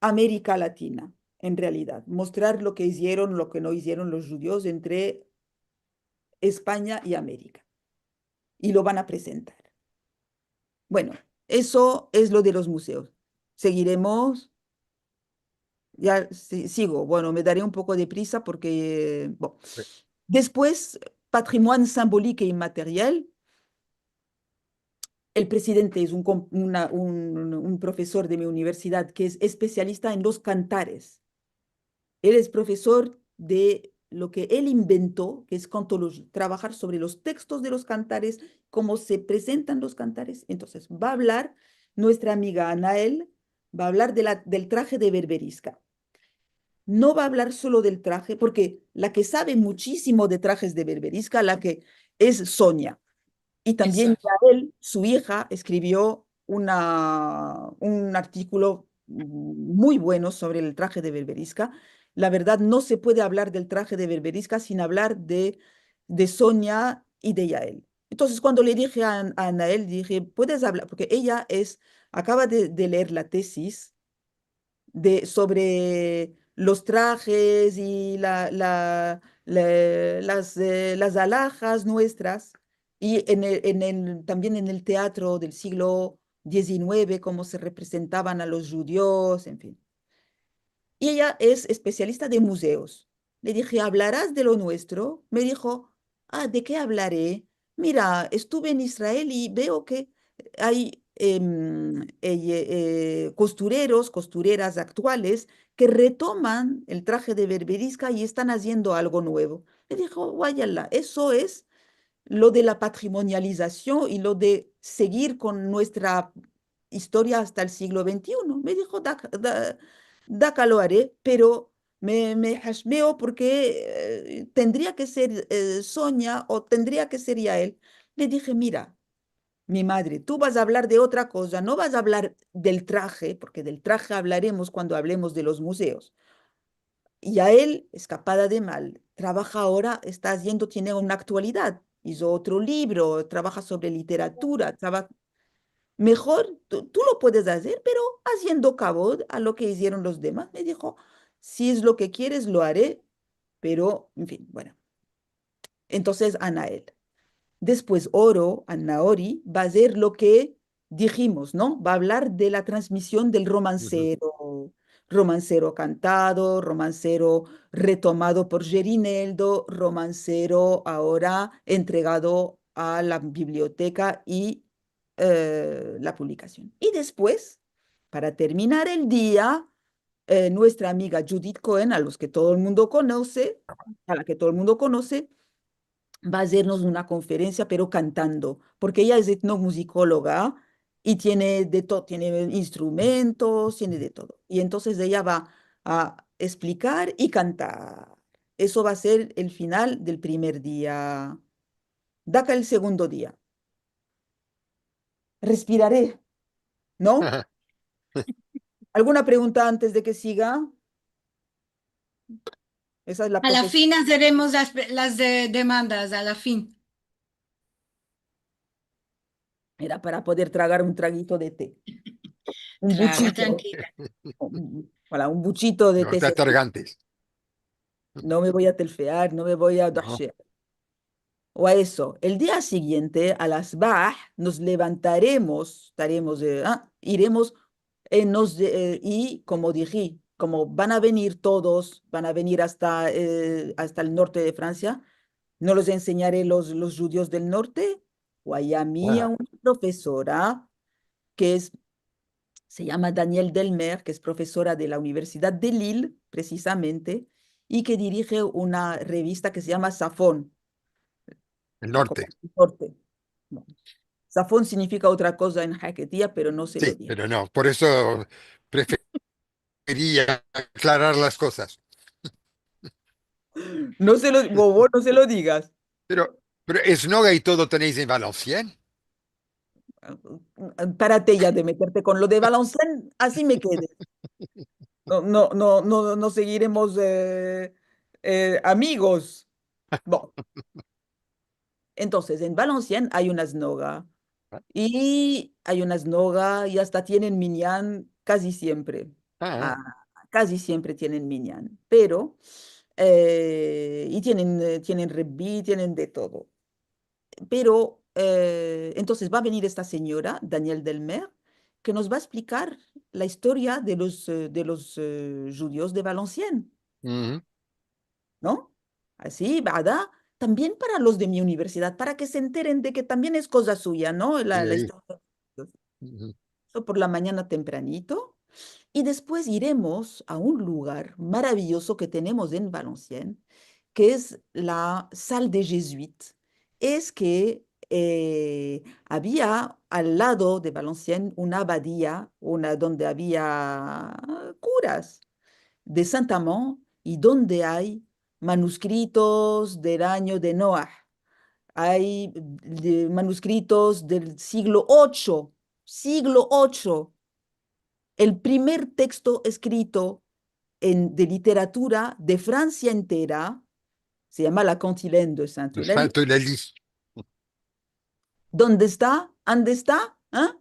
Amerika Latina, en realidad. Mostrar lo ke izieron, lo ke no izieron los djudios entre Espanya i Amerika. I lo van a prezentar. Bueno, eso es lo de los muzeos. Segiremos. Ya, si-, sigo. Bueno, me dare un poko de prisa porke, bon. Si. Despues, patrimoine symbolique et immatériel. El prezidente es un com-, una, un, un profesor de mi universidad ke es espesialista en los kantares. El es profesor de lo ke el invento, ke es kantoloji-, trabajar sovre los tekstos de los kantares, komo se prezentan los kantares. Entonses, va a avlar nuestra amiga Anael, va a avlar de la, del traje de berberiska. No va a avlar solo del traje, porke la ke save muchisimo de trajes de berberiska, la ke es Sonia. I tambien Yael, su ija, eskrivio una, un artikulo muy bueno sovre el traje de berberiska. La verdad, no se puede avlar del traje de berberiska sin avlar de, de Sonia i de Yael. Entonses, kuando le dije a, a Anael, dije, "Puedes avlar", porke eya es, akava de, de leer la tesis de, sovre los trajes i la, la, la, las, eh, las alahas nuestras, i en el, en el, tambien en el teatro del siglo dizinueve, komo se reprezentavan a los djudios, en fin. I eya es espesialista de muzeos. Le dije, "Avlaras de lo nuestro?" Me dijo, "Ah, de ke avlare? Mira, estuve en Israel i veo ke ay, em, ey, eh, kostureros, kostureras aktuales ke retoman el traje de berberiska i estan aziendo algo nuevo." Le dijo, "Vayala, eso es lo de la patrimonializasion i lo de segir kon nuestra istoria asta el siglo ventiuno." Me dijo, "Da, da, daka lo are, pero me, me hashmeo porke, eh, tendria ke ser, eh, Sonia o tendria ke ser Yael." Le dije, "Mira, mi madre, tu vas a avlar de otra koza, no vas a avlar del traje, porke del traje avlaremos kuando avlemos de los muzeos. Yael, eskapada de mal, travaja agora, esta aziendo, tiene una aktualidad. Izo otro livro, travaja sovre literatura, trava-, mejor, tu, tu lo puedes azer, pero aziendo kavod a lo ke izieron los demas." Me dijo, "Si es lo ke kieres, lo are." Pero, en fin, bueno. Entonses, Anael. Despues, Oro, Anaori, va azer lo ke dijimos, no? Va avlar de la transmision del romansero, romansero kantado, romansero retomado por Gerineldo, romansero agora entregado a la biblioteka i, eh, la publikasion. I despues, para terminar el dia, eh, nuestra amiga Judith Cohen, a los ke todo el mundo konose, a la ke todo el mundo konose, va azermos una konferensia, pero kantando, porke eya es etnomuzikologa i tiene de to-, tiene instrumentos, tiene de todo. I entonses eya va a esplikar i kantar. Eso va a ser el final del primer dia. Daka el segundo dia. Respirare, no? Alguna pregunta antes de ke siga? Esa es la profes- A la fin azeremos las, las de, demandas, a la fin. Era para poder tragar un tragito de te. Un buchito. Trankuila. Un, un buchito de te. No te atorgantes. No me vo a telfear, no me vo a dahshear. O a eso, el dia siguiente, a la sbah, mos levantaremos, estaremos, eh, ah, iremos, eh, mos, eh, i, komo diji, komo van a venir todos, van a venir asta, eh, asta el norte de Fransia, no mos ensenyare los, los djudios del norte, o aya mi a una profesora ke es se yama Danielle Delmer, ke es profesora de la Universidad de Lille, presizamente, i ke dirije una revista ke se yama Safon. El norte. El norte. Safon signifika otra koza en haketia, pero no se lo digo. Si, pero no, por eso preferia aklarar las kozas. No se lo, bobo, no se lo digas. Pero, pero es noga i todo teneis en Valenciennes? Parate ya de meterte kon lo de Valenciennes, ansi me kedo. No, no, no, no, no seguiremos, eh, eh, amigos. Bon. Entonses, en Valenciennes ay una snoga. I ay una snoga i asta tienen minyan kazi siempre. Ah, kazi siempre tienen minyan. Pero, eh, i tienen, eh, tienen rebbi, tienen de todo. Pero, eh, entonses va a venir esta sinyora, Danielle Delmer, ke mos va a esplikar la istoria de los, eh, de los, eh, djudios de Valenciennes. No? Ansi, bada, tambien para los de mi universidad, para ke se enteren de ke tambien es koza suya, no? La, la istoria. Eso por la manyana tempranito. I despues iremos a un lugar maraviyozo ke tenemos en Valenciennes, ke es la Salle des Jésuites. Es ke, eh, avia al lado de Valenciennes una abadia, una, donde avia kuras de Saint-Amand, i donde ay manuskritos del anyo de Noah. Ay, de, manuskritos del siglo ocho, siglo ocho. El primer teksto eskrito en, de literatura de Fransia entera se yama La Cantilène de Sainte-Eulalie. Sainte-Eulalie. Donde esta? Ande esta? Eh?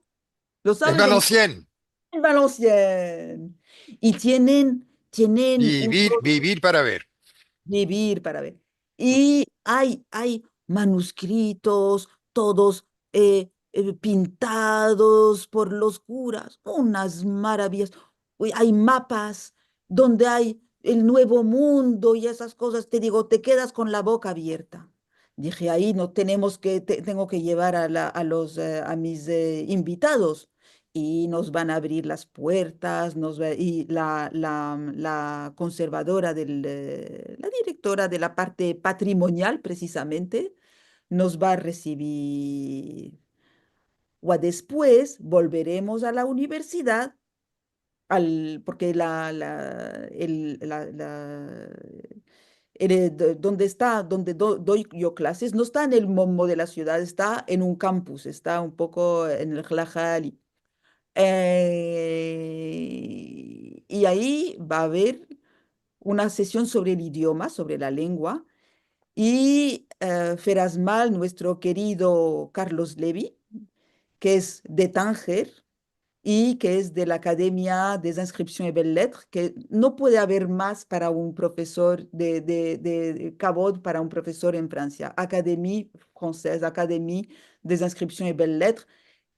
Lo saves? En Valenciennes. En Valenciennes. I tienen, tienen un... Bivir, bivir para ver. Bivir para ver. I ay, ay manuskritos, todos, eh, eh, pintados por los kuras, unas maraviyas. Uy, ay mapas donde ay el Nuevo Mundo i esas kozas. Te digo, te kedas kon la boka avierta. Dije, ai no, tenemos ke, te-, tengo ke yevar a la, a los, eh, a mis, eh, invitados. I mos van a avrir las puertas, mos va, i la, la, la konservadora del, eh, la direktora de la parte patrimonial, presizamente, mos va a resivir. Wa despues volveremos a la universidad, al, porke la, la, el, la, la, el, eh, do-, donde esta, donde do-, doi yo klases, no esta en el momo de la sivdad, esta en un kampus, esta un poko en el Hlahali. Eh, i ai va a aver una sesion sovre el idioma, sovre la lengua, i, eh, Ferasmal, muestro kerido Carlos Levy, ke es de Tanger, i ke es de la Academia des Inscriptions et Belles-Lettres, ke no puede aver mas para un profesor de, de, de kavod para un profesor en Fransia. Académie française, Académie des Inscriptions et Belles-Lettres.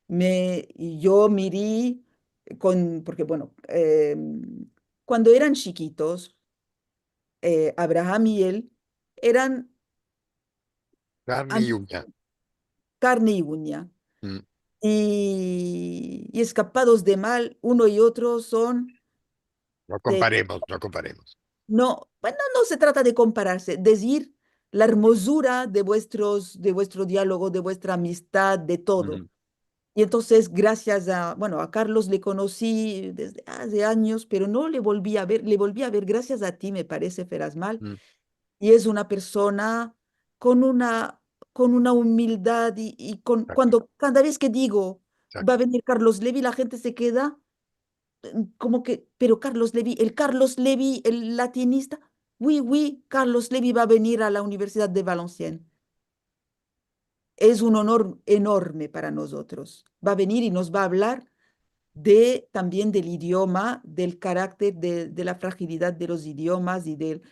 Me, yo miri kon, porke, bueno, em, kuando eran chikitos, eh, Abraham i el eran Karne i am-, uña. Karne i uña. Mm. I, i eskapados de mal, uno i otro son... No komparemos, no komparemos. No, bueno, no se trata de kompararse, dizir la ermozura de vuestros, de vuestro dialogo, de vuestra amistad, de todo. Mm. I entonses, grasias a, bueno, a Carlos le konosi desde aze anyos, pero no le volvi a ver, le volvi a ver grasias a ti, me parese, Ferasmal. Mm. I es una persona kon una, kon una umildad i, i kon, kuando, kada vez ke digo, va a venir Carlos Levy, la djente se keda, mm, komo ke, pero Carlos Levy, el Carlos Levy, el latinista, oui, oui, Carlos Levy va a venir a la Universidad de Valenciennes. Es un onor enorme para mozotros. Va a venir i mos va a avlar de, tambien del idioma, del karakter, de, de la frajilidad de los idiomas i del,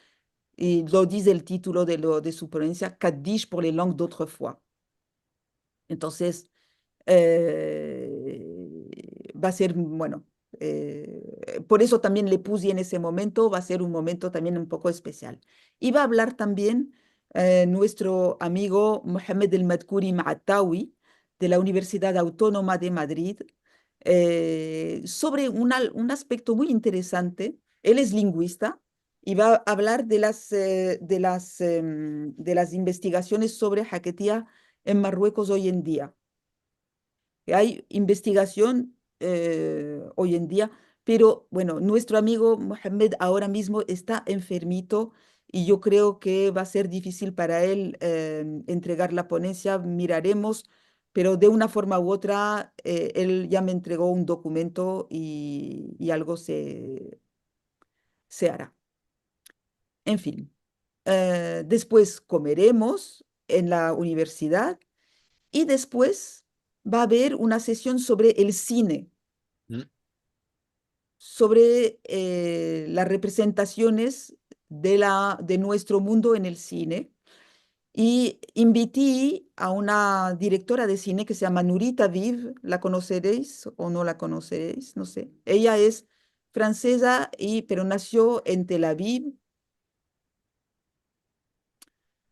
i lo dize el titulo de lo, de su ponencia, Kaddish pour les langues d'autrefois. Entonses, eh, va a ser, bueno, eh, por eso tambien le pusi en ese momento, va a ser un momento tambien un poko espesial. I va a avlar tambien, eh, muestro amigo Mohamed El Madkouri Maatawi, de la Universidad Autonoma de Madrid, eh, sovre un al-, un aspekto muy interesante. El es linguista i va a avlar de las, eh, de las, em, de las investigasiones sovre haketia en Marruekos oy en dia. Ay investigasion, eh, oy en dia, pero, bueno, muestro amigo Mohamed agora mizmo esta enfermito i yo kreo ke va a ser difisil para el, em, entregar la ponensia, miraremos, pero de una forma u otra, eh, el ya me entrego un dokumento i, i algo se, se ara. En fin, eh, despues komeremos en la universidad i despues va a aver una sesion sovre el sine, mm, sovre, eh, las representasiones de la, de muestro mundo en el sine. I inviti a una direktora de sine ke se yama Nurit Aviv, la konosereis o no la konosereis, no se. Eya es franseza i, pero nasio en Tel Aviv.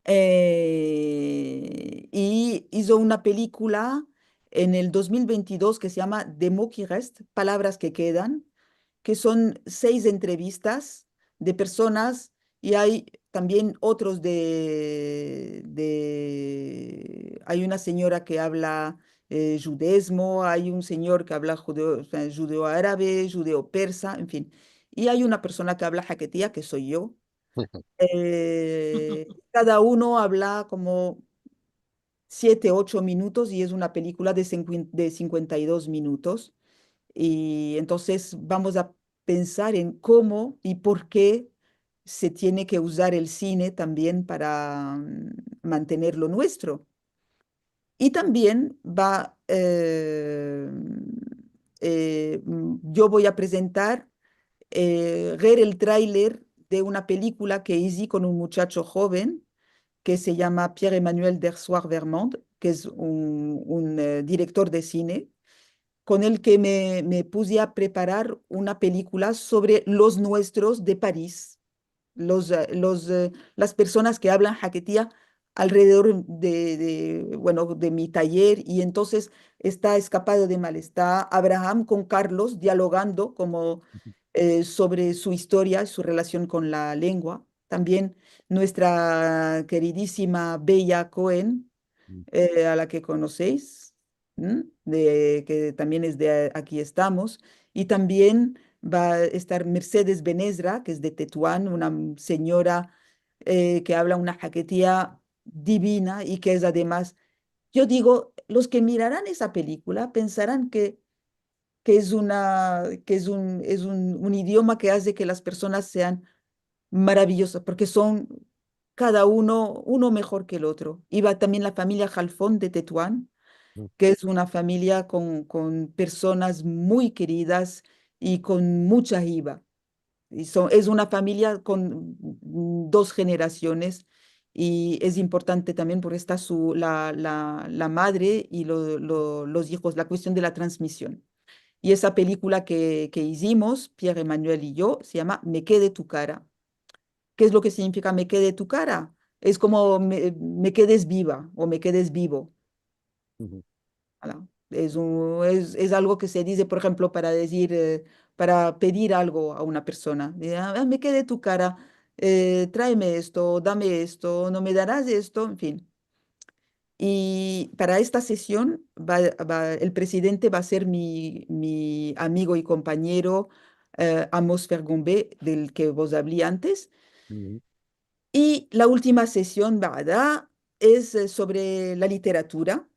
Eh, i izo una pelikula en el dos mil ventidos ke se yama Des mots qui restent, Palabras que quedan, ke son seis entrevistas de personas, i ay tambien otros de, de, ay una sinyora ke avla, eh, djudezmo, ay un sinyor ke avla djudeo, o sea, djudeo-arabe, djudeo-persa, en fin. I ay una persona ke avla haketia, ke so yo. Eh, kada uno avla komo siete, ocho minutos i es una pelikula de cincuenta, de sinkuenta i dos minutos. I entonses vamos a pensar en komo i por ke se tiene ke uzar el sine tambien para, mm, mantener lo muestro. I tambien va, eh, eh, mm, yo vo a prezentar, eh, ver el trailer de una pelikula ke izi kon un muchacho djoven ke se yama Pierre-Emmanuel Dersoir-Vermande, ke es un, un, eh, direktor de sine, kon el ke me, me pusi a preparar una pelikula sovre los muestros de Paris, los, eh, los, eh, las personas ke avlan haketia alrededor de, de, bueno, de mi tayer, i entonses esta Escapado de Mal, esta Abraham kon Carlos dialogando komo, eh, sovre su istoria, su relasion kon la lengua. Tambien muestra keridisima Bella Cohen, eh, a la ke konoseis, m, de, ke tambien es de Aki Estamos, i tambien va a estar Mercedes Ben Ezra, ke es de Tetuan, una sinyora, eh, ke avla una haketia divina i ke es ademas, yo digo, los ke miraran esa pelikula pensaran ke, ke es una, ke es un, es un, un idioma ke aze ke las personas sean maraviyozas, porke son kada uno, uno mejor ke el otro. I va tambien la famiya Halfon de Tetuan, ke es una famiya kon, kon personas muy keridas i kon mucha hiva. I son, es una famiya kon, mm, dos jenerasiones, i es importante tambien porke esta su, la, la, la madre i lo, lo, los ijos, la kuestion de la transmision. I esa pelikula ke, ke izimos, Pierre Emmanuel i yo, se yama Me kede tu kara. Ke es lo ke signifika "Me kede tu kara"? Es komo "me, me kedes biva" o "me kedes bivo". Ala. Es un, es, es algo ke se dize, por enshemplo, para dizir, eh, para pedir algo a una persona. De, "Ah, me kede tu kara, eh, traeme esto, dame esto, no me daras esto?", en fin. I para esta sesion va, va, el prezidente va a ser mi, mi amigo i konpanyero, eh, Amos Fergombe, del ke vos avli antes. I la ultima sesion, vada, es, eh, sovre la literatura.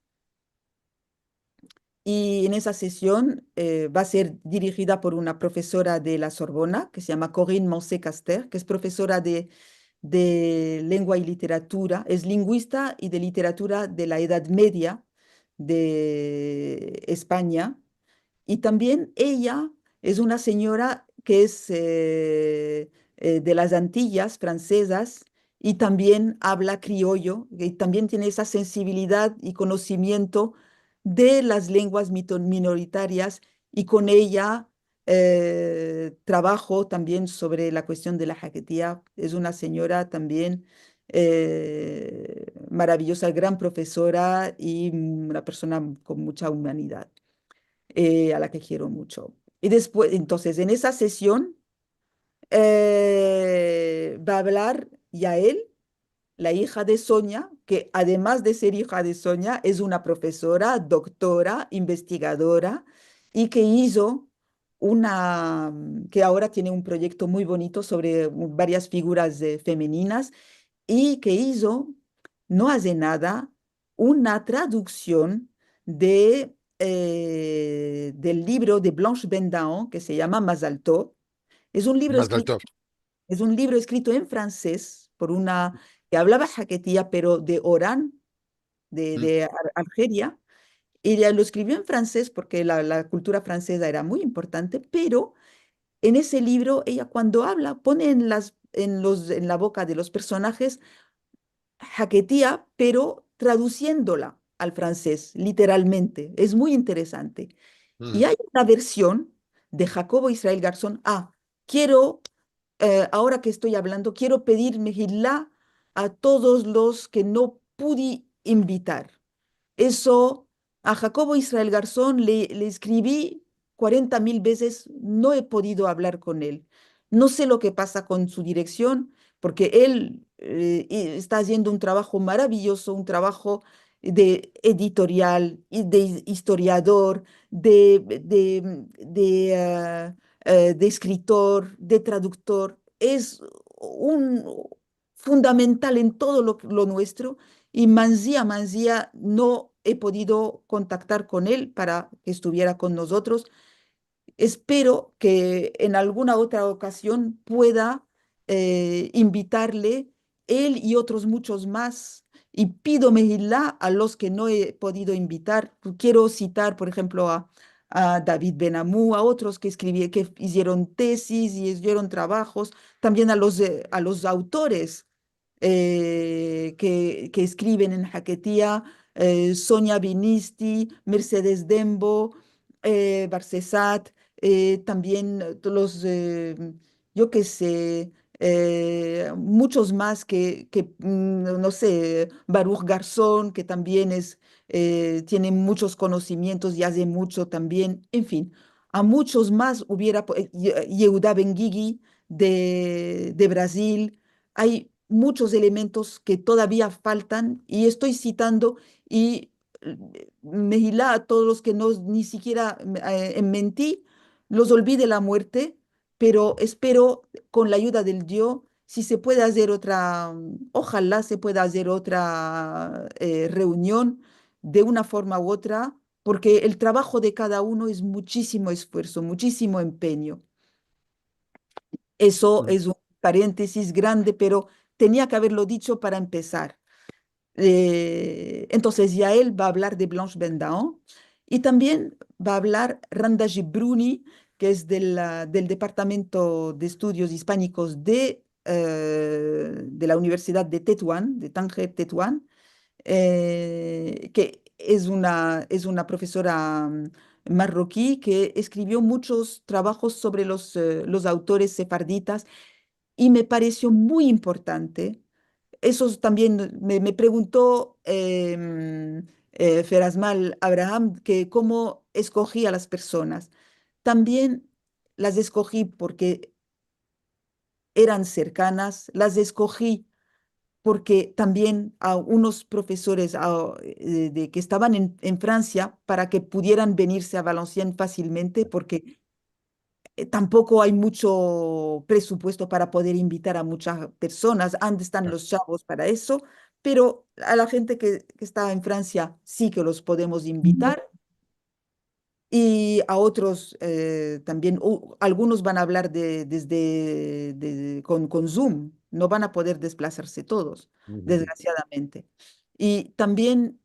I en esa sesion, eh, va a ser dirijida por una profesora de la Sorbona, ke se yama Corinne Mansé-Caster, ke es profesora de, de lengua i literatura, es linguista i de literatura de la Edad Media de Espanya. I tambien eya es una sinyora ke es, eh, eh, de las Antiyas fransezas, i tambien avla krioyo, i tambien tiene esa sensibilidad i konosimiento de las lenguas mito-, minoritarias, i kon eya, eh, travajo tambien sovre la kuestion de la haketia. Es una sinyora tambien, eh, maraviyoza, gran profesora i una persona kon mucha umanidad, eh, a la ke kiero mucho. I despues, entonses, en esa sesion, eh, va a avlar Yael, la ija de Sonia, ke ademas de ser ija de Sonia, es una profesora, doktora, investigadora, i ke izo una, ke agora tiene un proyekto muy bonito sovre varias figuras, eh, femeninas, i ke izo, no aze nada, una traduksion de, eh, del livro de Blanche Bendaon ke se yama Mazal Tov. Es un livro eskrito, es un livro eskrito en fransez por una ke avlava haketia, pero de Oran, de, de Al-, Algeria, i eya lo eskrivio en fransez porke la, la kultura franseza era muy importante, pero en ese livro eya kuando avla pone en las, en los, en la boka de los personajes haketia, pero tradusiendola al fransez, literalmente. Es muy interesante. I ay una version de Jacobo Israel Garzón. Ah, kiero, eh, agora ke esto avlando, kiero pedir mehila a todos los ke no pudi invitar. Eso, a Jacobo Israel Garzón le, le eskrivi kuarenta mil vezes, no e podido avlar kon el. No se lo ke pasa kon su direksion, porke el, eh, i-, esta aziendo un travajo maraviyozo, un travajo de editorial i de is-, istoriador, de, de, de, eh, eh, de eskritor, de traduktor. Es un fundamental en todo lo, lo muestro, i manzia, manzia no e podido kontaktar kon el para ke estuviera kon mozotros. Espero ke en alguna otra okazion pueda, eh, invitarle el i otros muchos mas. I pido mehila a los ke no e podido invitar. Kiero sitar, por enshemplo, a, a David Ben-Amou, a otros ke eskrivi-, ke izieron tezis i izieron travajos, tambien a los, eh, a los autores, eh, ke, ke eskriven en haketia, eh, Sonia Binisti, Mercedes Dembo, eh, Barsesat, eh, tambien los, eh, yo ke se, eh, muchos mas ke, ke, mm, no se, Baruch Garzón, ke tambien es, eh, tiene muchos konosimientos i aze mucho tambien. En fin, a muchos mas uviera po-, eh, Ye-, Yehuda Ben-Gigi de, de Brazil. Ay muchos elementos ke todavia faltan i esto sitando i, eh, mehila a todos los ke no, ni sikiera, eh, en menti, los olvide la muerte, pero espero, kon la ayuda del Dio, si se puede azer otra, ojalá se pueda azer otra, eh, reunion de una forma u otra, porke el travajo de kada uno es muchisimo esfuerso, muchisimo empenyo. Eso es un parentesis grande, pero tenia ke averlo dicho para empesar. Eh, entonses, Yael va avlar de Blanche Bendaon i tambien va avlar Randa Gibruni, ke es del, ah, del Departamento de Estudios Ispanikos de, eh, de la Universidad de Tetuan, de Tanger Tetuan, eh, ke es una, es una profesora, mm, marroki ke eskrivio munchos trabajos sovre los, eh, los autores sefarditas i me paresio muy importante. Esos tambien me, me pregunto, em, eh, Ferasmal Abraham, ke komo eskoji a las personas. Tambien las eskoji porke eran serkanas, las eskoji porke tambien a unos profesores, a, eh, de, ke estavan en, en Fransia para ke pudieran venirse a Valenciennes fasilmente, porke eh, tampoko ay muncho presupuesto para poder invitar a munchas personas, ande estan los shavos para eso, pero a la djente ke, ke esta en Fransia si ke los podemos invitar. I a otros, eh, tambien, u, algunos van a avlar de, desde, de, kon, kon Zoom, no van a poder desplasarse todos, desgrasiadamente. I tambien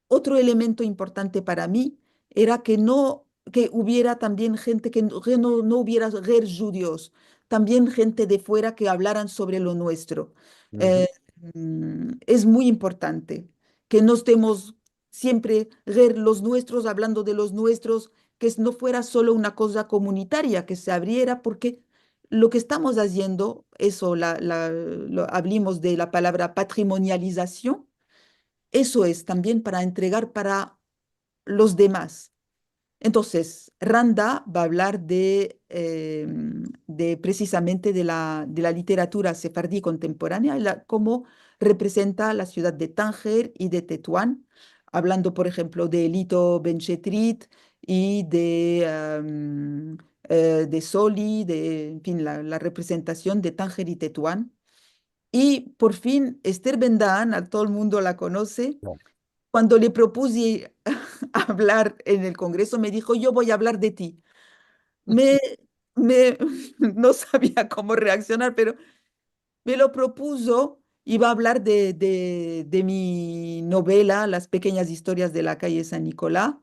otro elemento importante para mi era ke no, ke uviera tambien djente ke, ke no, no uviera ger djudios, tambien djente de fuera ke avlaran sovre lo muestro. Eh, mm, es muy importante ke no estemos siempre ger los muestros, avlando de los muestros, ke no fuera solo una koza komunitaria, ke se avriera, porke lo ke estamos aziendo, eso, la, la, lo, avlimos de la palavra patrimonializasion, eso es tambien para entregar para los demas. Entonses, Randa va avlar de, em, de presizamente de la, de la literatura sefardi kontemporanea, la, komo reprezenta la sivdad de Tanger i de Tetuan, avlando, por enshemplo, de Elito Benchetrit i de, em, eh, de Soli, de, en fin, la, la reprezentasion de Tanger i Tetuan. I, por fin, Ester Bendahan, a todo el mundo la konose, kuando le propuze avlar en el kongreso, me dijo: "Yo vo a avlar de ti". Me, me, no savia komo reaksionar, pero me lo propuzo i va a avlar de, de, de mi novela, Las pekenyas istorias de la kaye San Nikola,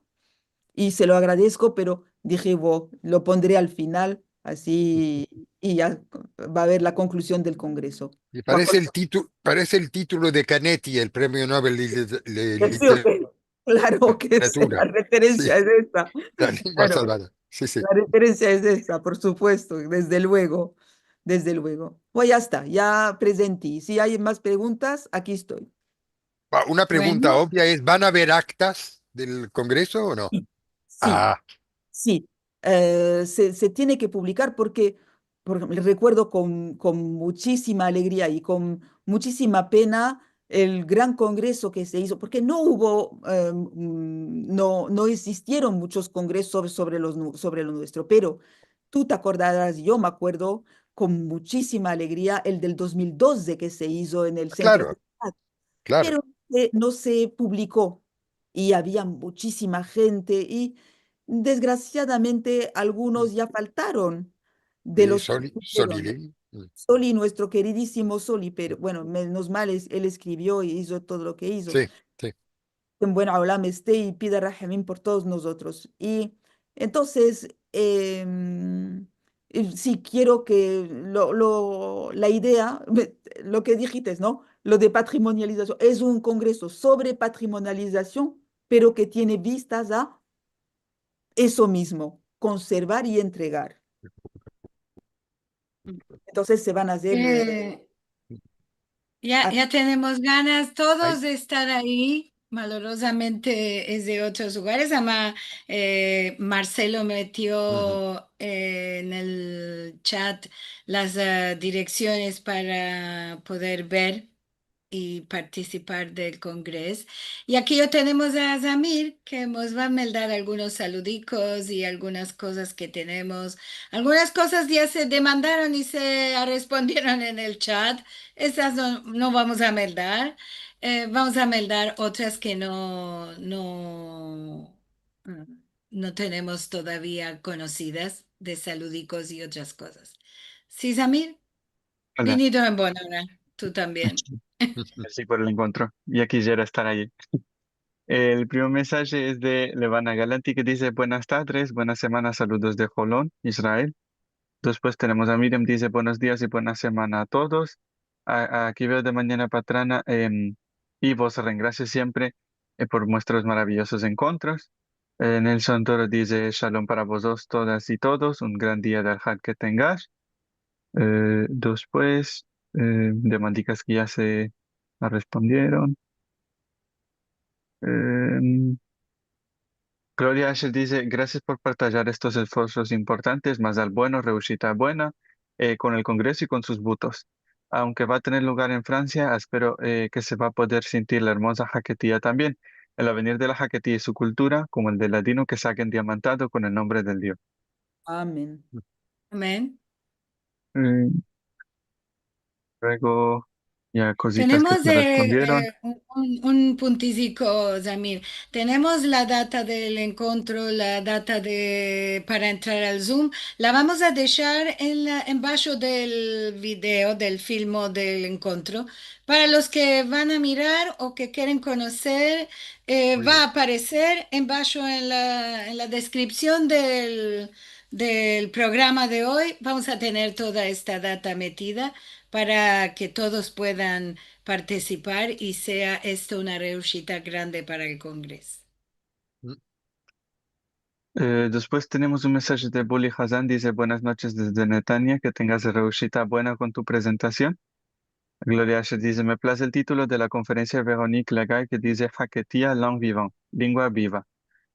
i se lo agradesko, pero dishe, vo, lo pondre al final, ansi, i ya va a aver la konkluzion del kongreso. I parese el titu-, parese el titulo de Canetti, el premio Nobel de, de, de literatura. Klaro ke si, la referensia es esta. La lengua salvada. Si, si. La referensia es esta, por supuesto, desde luego, desde luego. Pues ya esta, ya prezenti. Si ay mas preguntas, aki esto. Ah, una pregunta ovia es, van a aver aktas del kongreso o no? Si, si. Ah. Si. Eh, se, se tiene ke publikar porke, por enshemplo, rekuerdo kon, kon muchisima alegria i kon muchisima pena el gran kongreso ke se izo, porke no uvo, eh, mm, no, no egzistieron munchos kongresos sovre, sovre los nu-, sovre lo muestro, pero tu te akordaras, yo me akuerdo kon muchisima alegria el del dos mil doze ke se izo en el sentro de la sivdad. Klaro. Pero no se, no se publiko i avia muchisima djente i, desgrasiadamente, algunos ya faltaron de los ke estuvieron. Soli, muestro keridisimo Soli, pero, bueno, menos mal es, el eskrivio i izo todo lo ke izo. Si, si. En buen olam este i pida rahamim por todos mozotros. I entonses, em, i si kero ke lo, lo, la idea, lo ke dishites, no? Lo de patrimonializasion. Es un kongreso sovre patrimonializasion, pero ke tiene vistas a eso mizmo, konservar i entregar. Entonses se van a azer, eh, ya, ya tenemos ganas todos de estar ayi. Malorozamente es de otros lugares. Ama, eh, Marcelo metio, eh, en el chat las, ah, direksiones para poder ver i partisipar del kongres. I aki ya tenemos a Zamir, ke mos va a meldar algunos saludikos i algunas kozas ke tenemos. Algunas kozas ya se demandaron i se respondieron en el chat. Esas no, no vamos a meldar. Eh, vamos a meldar otras ke no, no, mm, no tenemos todavia konosidas de saludikos i otras kozas. Si, Zamir? Ana. Vinido en bona ora, tu tambien. Mersi por el enkontro. Ya kisiera estar ayi. El primo mesaje es de Levana Galanti, ke dize: "Buenas tadres, buena semana, saludos de Holon, Israel". Despues tenemos a Miriam, dize: "Buenos dias i buena semana a todos. A-, aki veo de manyana patrana, em, i vos rengrasio siempre, eh, por muestros maraviyozos enkontros". Eh, Nelson Toro dize: "Shalom para vozos todas i todos, un gran dia del Had ke tengash". Eh, despues, eh, demandikas ke ya se arespondieron. Em, Gloria Asher dize: "Grasias por partajar estos esforsos importantes, mazal bueno, reushita buena, eh, kon el kongreso i kon sus butos. Aunke va a tener lugar en Fransia, espero, eh, ke se va a poder sintir la ermoza haketia tambien, el avenir de la haketia i su kultura, komo el del ladino ke se agen diamantado kon el nombre del Dio". Amen. Amen. Eh, luego, ya kozitas ke se respondieron. Tenemos, eh, eh, un, un, un puntiziko, Zamir. Tenemos la data del enkontro, la data de, para entrar al Zoom. La vamos a deshar en la, embasho del video, del filmo del enkontro. Para los ke van a mirar o ke keren konoser, eh, va a apareser embasho en la, en la deskripsion del, del programa de oy. Vamos a tener toda esta data metida para ke todos puedan partisipar i sea esto una reushita grande para el kongreso. Eh, despues tenemos un mesaje de Buli Hazan, dize: "Buenas noches desde Netanya, ke tengas reushita buena kon tu prezentasion". Gloria Asher dize: "Me plaze el titulo de la konferensia de Véronique Laga, ke dize Haketia, langue vivante, lengua biva.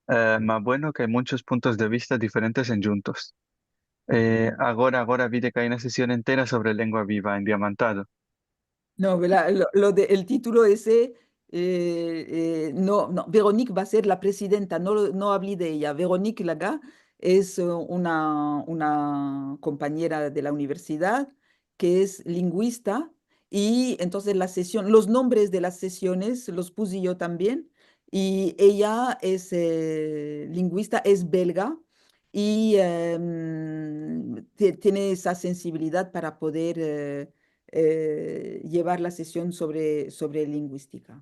Eh, ma bueno ke ay munchos puntos de vista diferentes endjuntos". Eh, agora, agora vi de ke ay una sesion entera sovre lengua biva en diamantado. No, vela, lo, lo de, el titulo ese, eh, eh, no, no, Véronique va a ser la presidenta, no lo, no avli de eya. Véronique Laga es, eh, una, una kompanyera de la universidad ke es linguista, i entonses la sesion, los nombres de las sesiones los pusi yo tambien, i eya es, eh, linguista, es belga, i, em, tie-, tiene esa sensibilidad para poder, eh, eh, yevar la sesion sovre, sovre linguistika.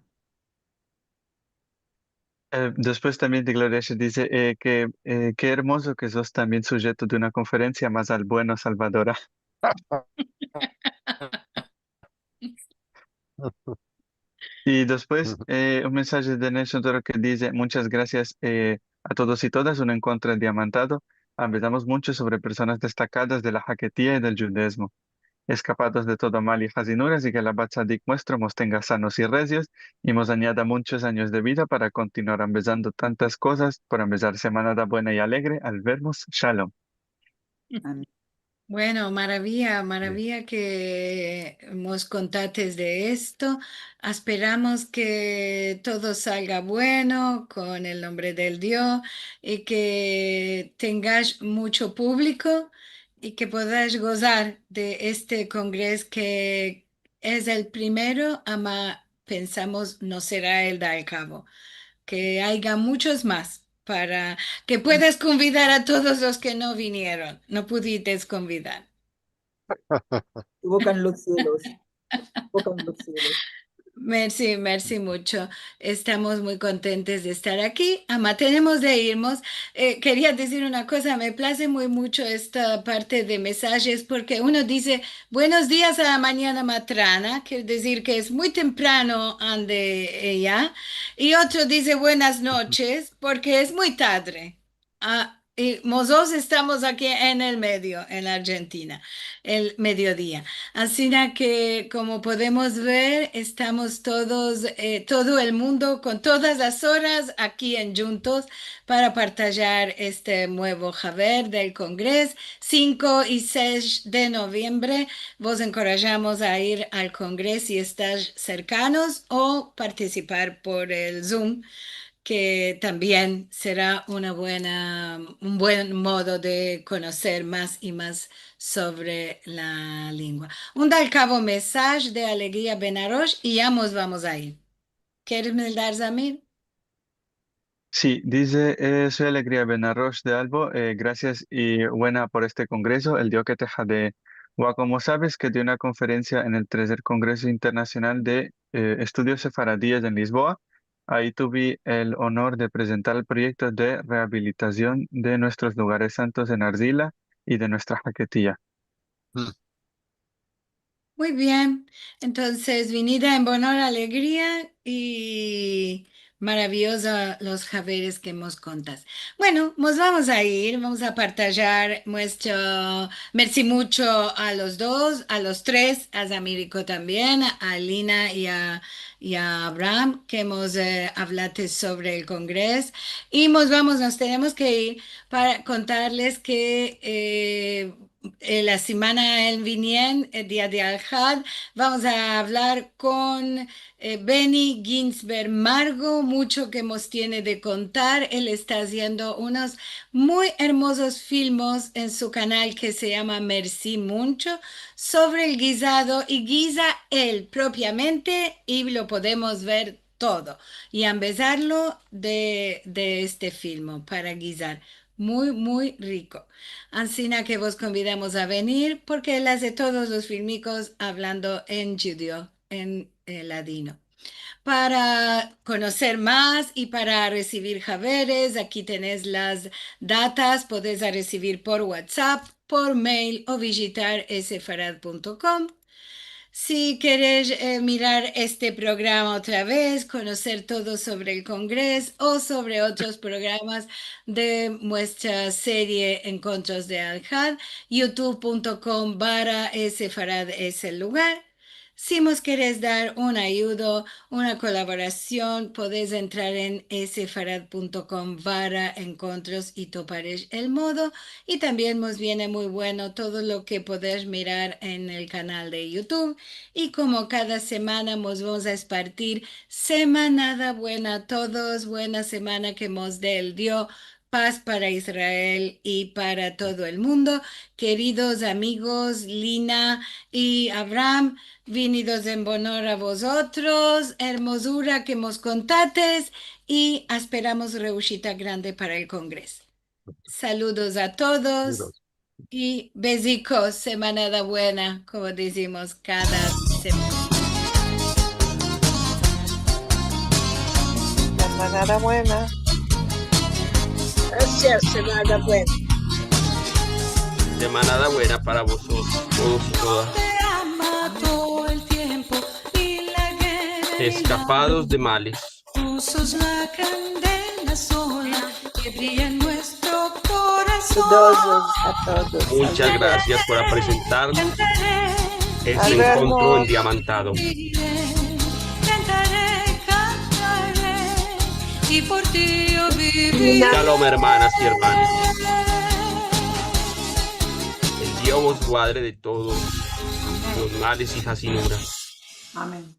Eh, despues tambien de Gloria Asher dize, eh, ke, eh, ke ermozo ke sos tambien sujeto de una konferensia, mazal bueno, Salvadora. I despues, eh, un mesaje de Nelson Toro ke dize: "Munchas grasias, eh, a todos i todas, un enkontro diamantado. Ambezamos muncho sovre personas destakadas de la haketia i del djudezmo, eskapados de todo mal i hazinuras, i ke el Abba Tzadik muestro mos tenga sanos i rezios, i mos anyada munchos anyos de vida para kontinuar ambezando tantas kozas, por ambezar semanada buena i alegre, al vermos, shalom". Amen. Bueno, maraviya, maraviya ke mos kontates de esto. Asperamos ke todo salga bueno kon el nombre del Dio i ke tengash muncho publiko i ke podash gozar de este kongres ke es el primero, ama pensamos no sera el de al kavo, ke aya munchos mas para ke puedas konvidar a todos los ke no vinieron, no pudites konvidar. Tokan los sielos, tokan los sielos. Mersi, mersi muncho. Estamos muy kontentes de estar aki. Ama, tenemos de irmos. Eh, keria dizir una koza, me plaze muy muncho esta parte de mesajes, porke uno dize, "Buenos dias a la manyana matrana", kere dizir ke es muy temprano ande eya, i otro dize, "Buenas noches", porke es muy tadre. A, i mozotros estamos aki en el medio, en la Argentina, el mediodia. Ansina ke, komo podemos ver, estamos todos, eh, todo el mundo kon todas las oras aki endjuntos para partajar este muevo haver del kongres, sinko i sesh de noviembre. Vos enkorajamos a ir al kongres si estash serkanos o partisipar por el Zoom, ke tambien sera una buena, un buen modo de konoser mas i mas sovre la lengua. Un de al kavo mesaje de Alegria Benarosh i ya mos vamos a ir. Keres meldar, Zamir? Si, dize, eh, "Soy Alegria Benarosh de Albo, eh, grasias i buena por este kongreso, el Dio ke te hade Wa, komo saves ke di una konferensia en el terser Kongreso Internasional de, eh, Estudios Sefaradiyes en Lisboa, ayi tuvi el onor de prezentar el proyekto de reabilitasion de muestros lugares santos en arzila i de muestra haketiya. Muy bien. Entonses, vinida en bonor, alegria i maraviyoza los haberes ke mos kontas. Bueno, mos vamos a ir, vamos a partajar muestro, mersi muncho a los dos, a los tres, a Zamiriko tambien, a Lina i a, i a Abraham, ke mos, eh, avlates sovre el kongres. I mos vamos, mos tenemos ke ir para kontarles ke, eh, eh, la semana en vinien, el dia de Alhad, vamos a avlar kon, eh, Benny Ginsberg Margo, muncho ke mos tiene de kontar. El esta aziendo unos muy ermozos filmos en su kanal ke se yama Mersi Muncho, sovre el gizado, i giza el propiamente, i lo podemos ver todo, i ambezarlo de, de este filmo para gizar. Muy, muy riko. Ansina ke vos konvidamos a venir, porke el aze todos los filmikos avlando en djudeo, en, eh, ladino. Para konoser mas i para resivir haberes, aki tenes las datas, podes a resivir por WhatsApp, por mail o vijitar sefarad punto com. Si keres, eh, mirar este programa otra vez, konoser todo sovre el kongres o sovre otros programas de muestra serie Enkontros de Alhad, youtube punto com barra sefarad es el lugar. Si mos keres dar un ayudo, una kolaborasion, podes entrar en sefarad punto com barra enkontros i topares el modo. I tambien mos viene muy bueno todo lo ke podes mirar en el kanal de YouTube. I komo kada semana mos vamos a espartir semanada buena a todos, buena semana ke mos de el Dio, pas para Israel i para todo el mundo. Keridos amigos, Lina i Abraham, vinidos en bonor a vozotros, ermozura ke mos kontates, i asperamos reushita grande para el kongres. Saludos a todos. Saludos. I bezikos, semanada buena, komo dizimos kada semana. Semanada buena. Grasias, semanada buena. Semanada buena para vozotros, todos i todas. Eskapados de males. Munchas grasias por apresentar este enkontro endiamantado. Shalom, ermanas i ermanos. El Dio vos guadre de todos los males i hazinuras. Amen.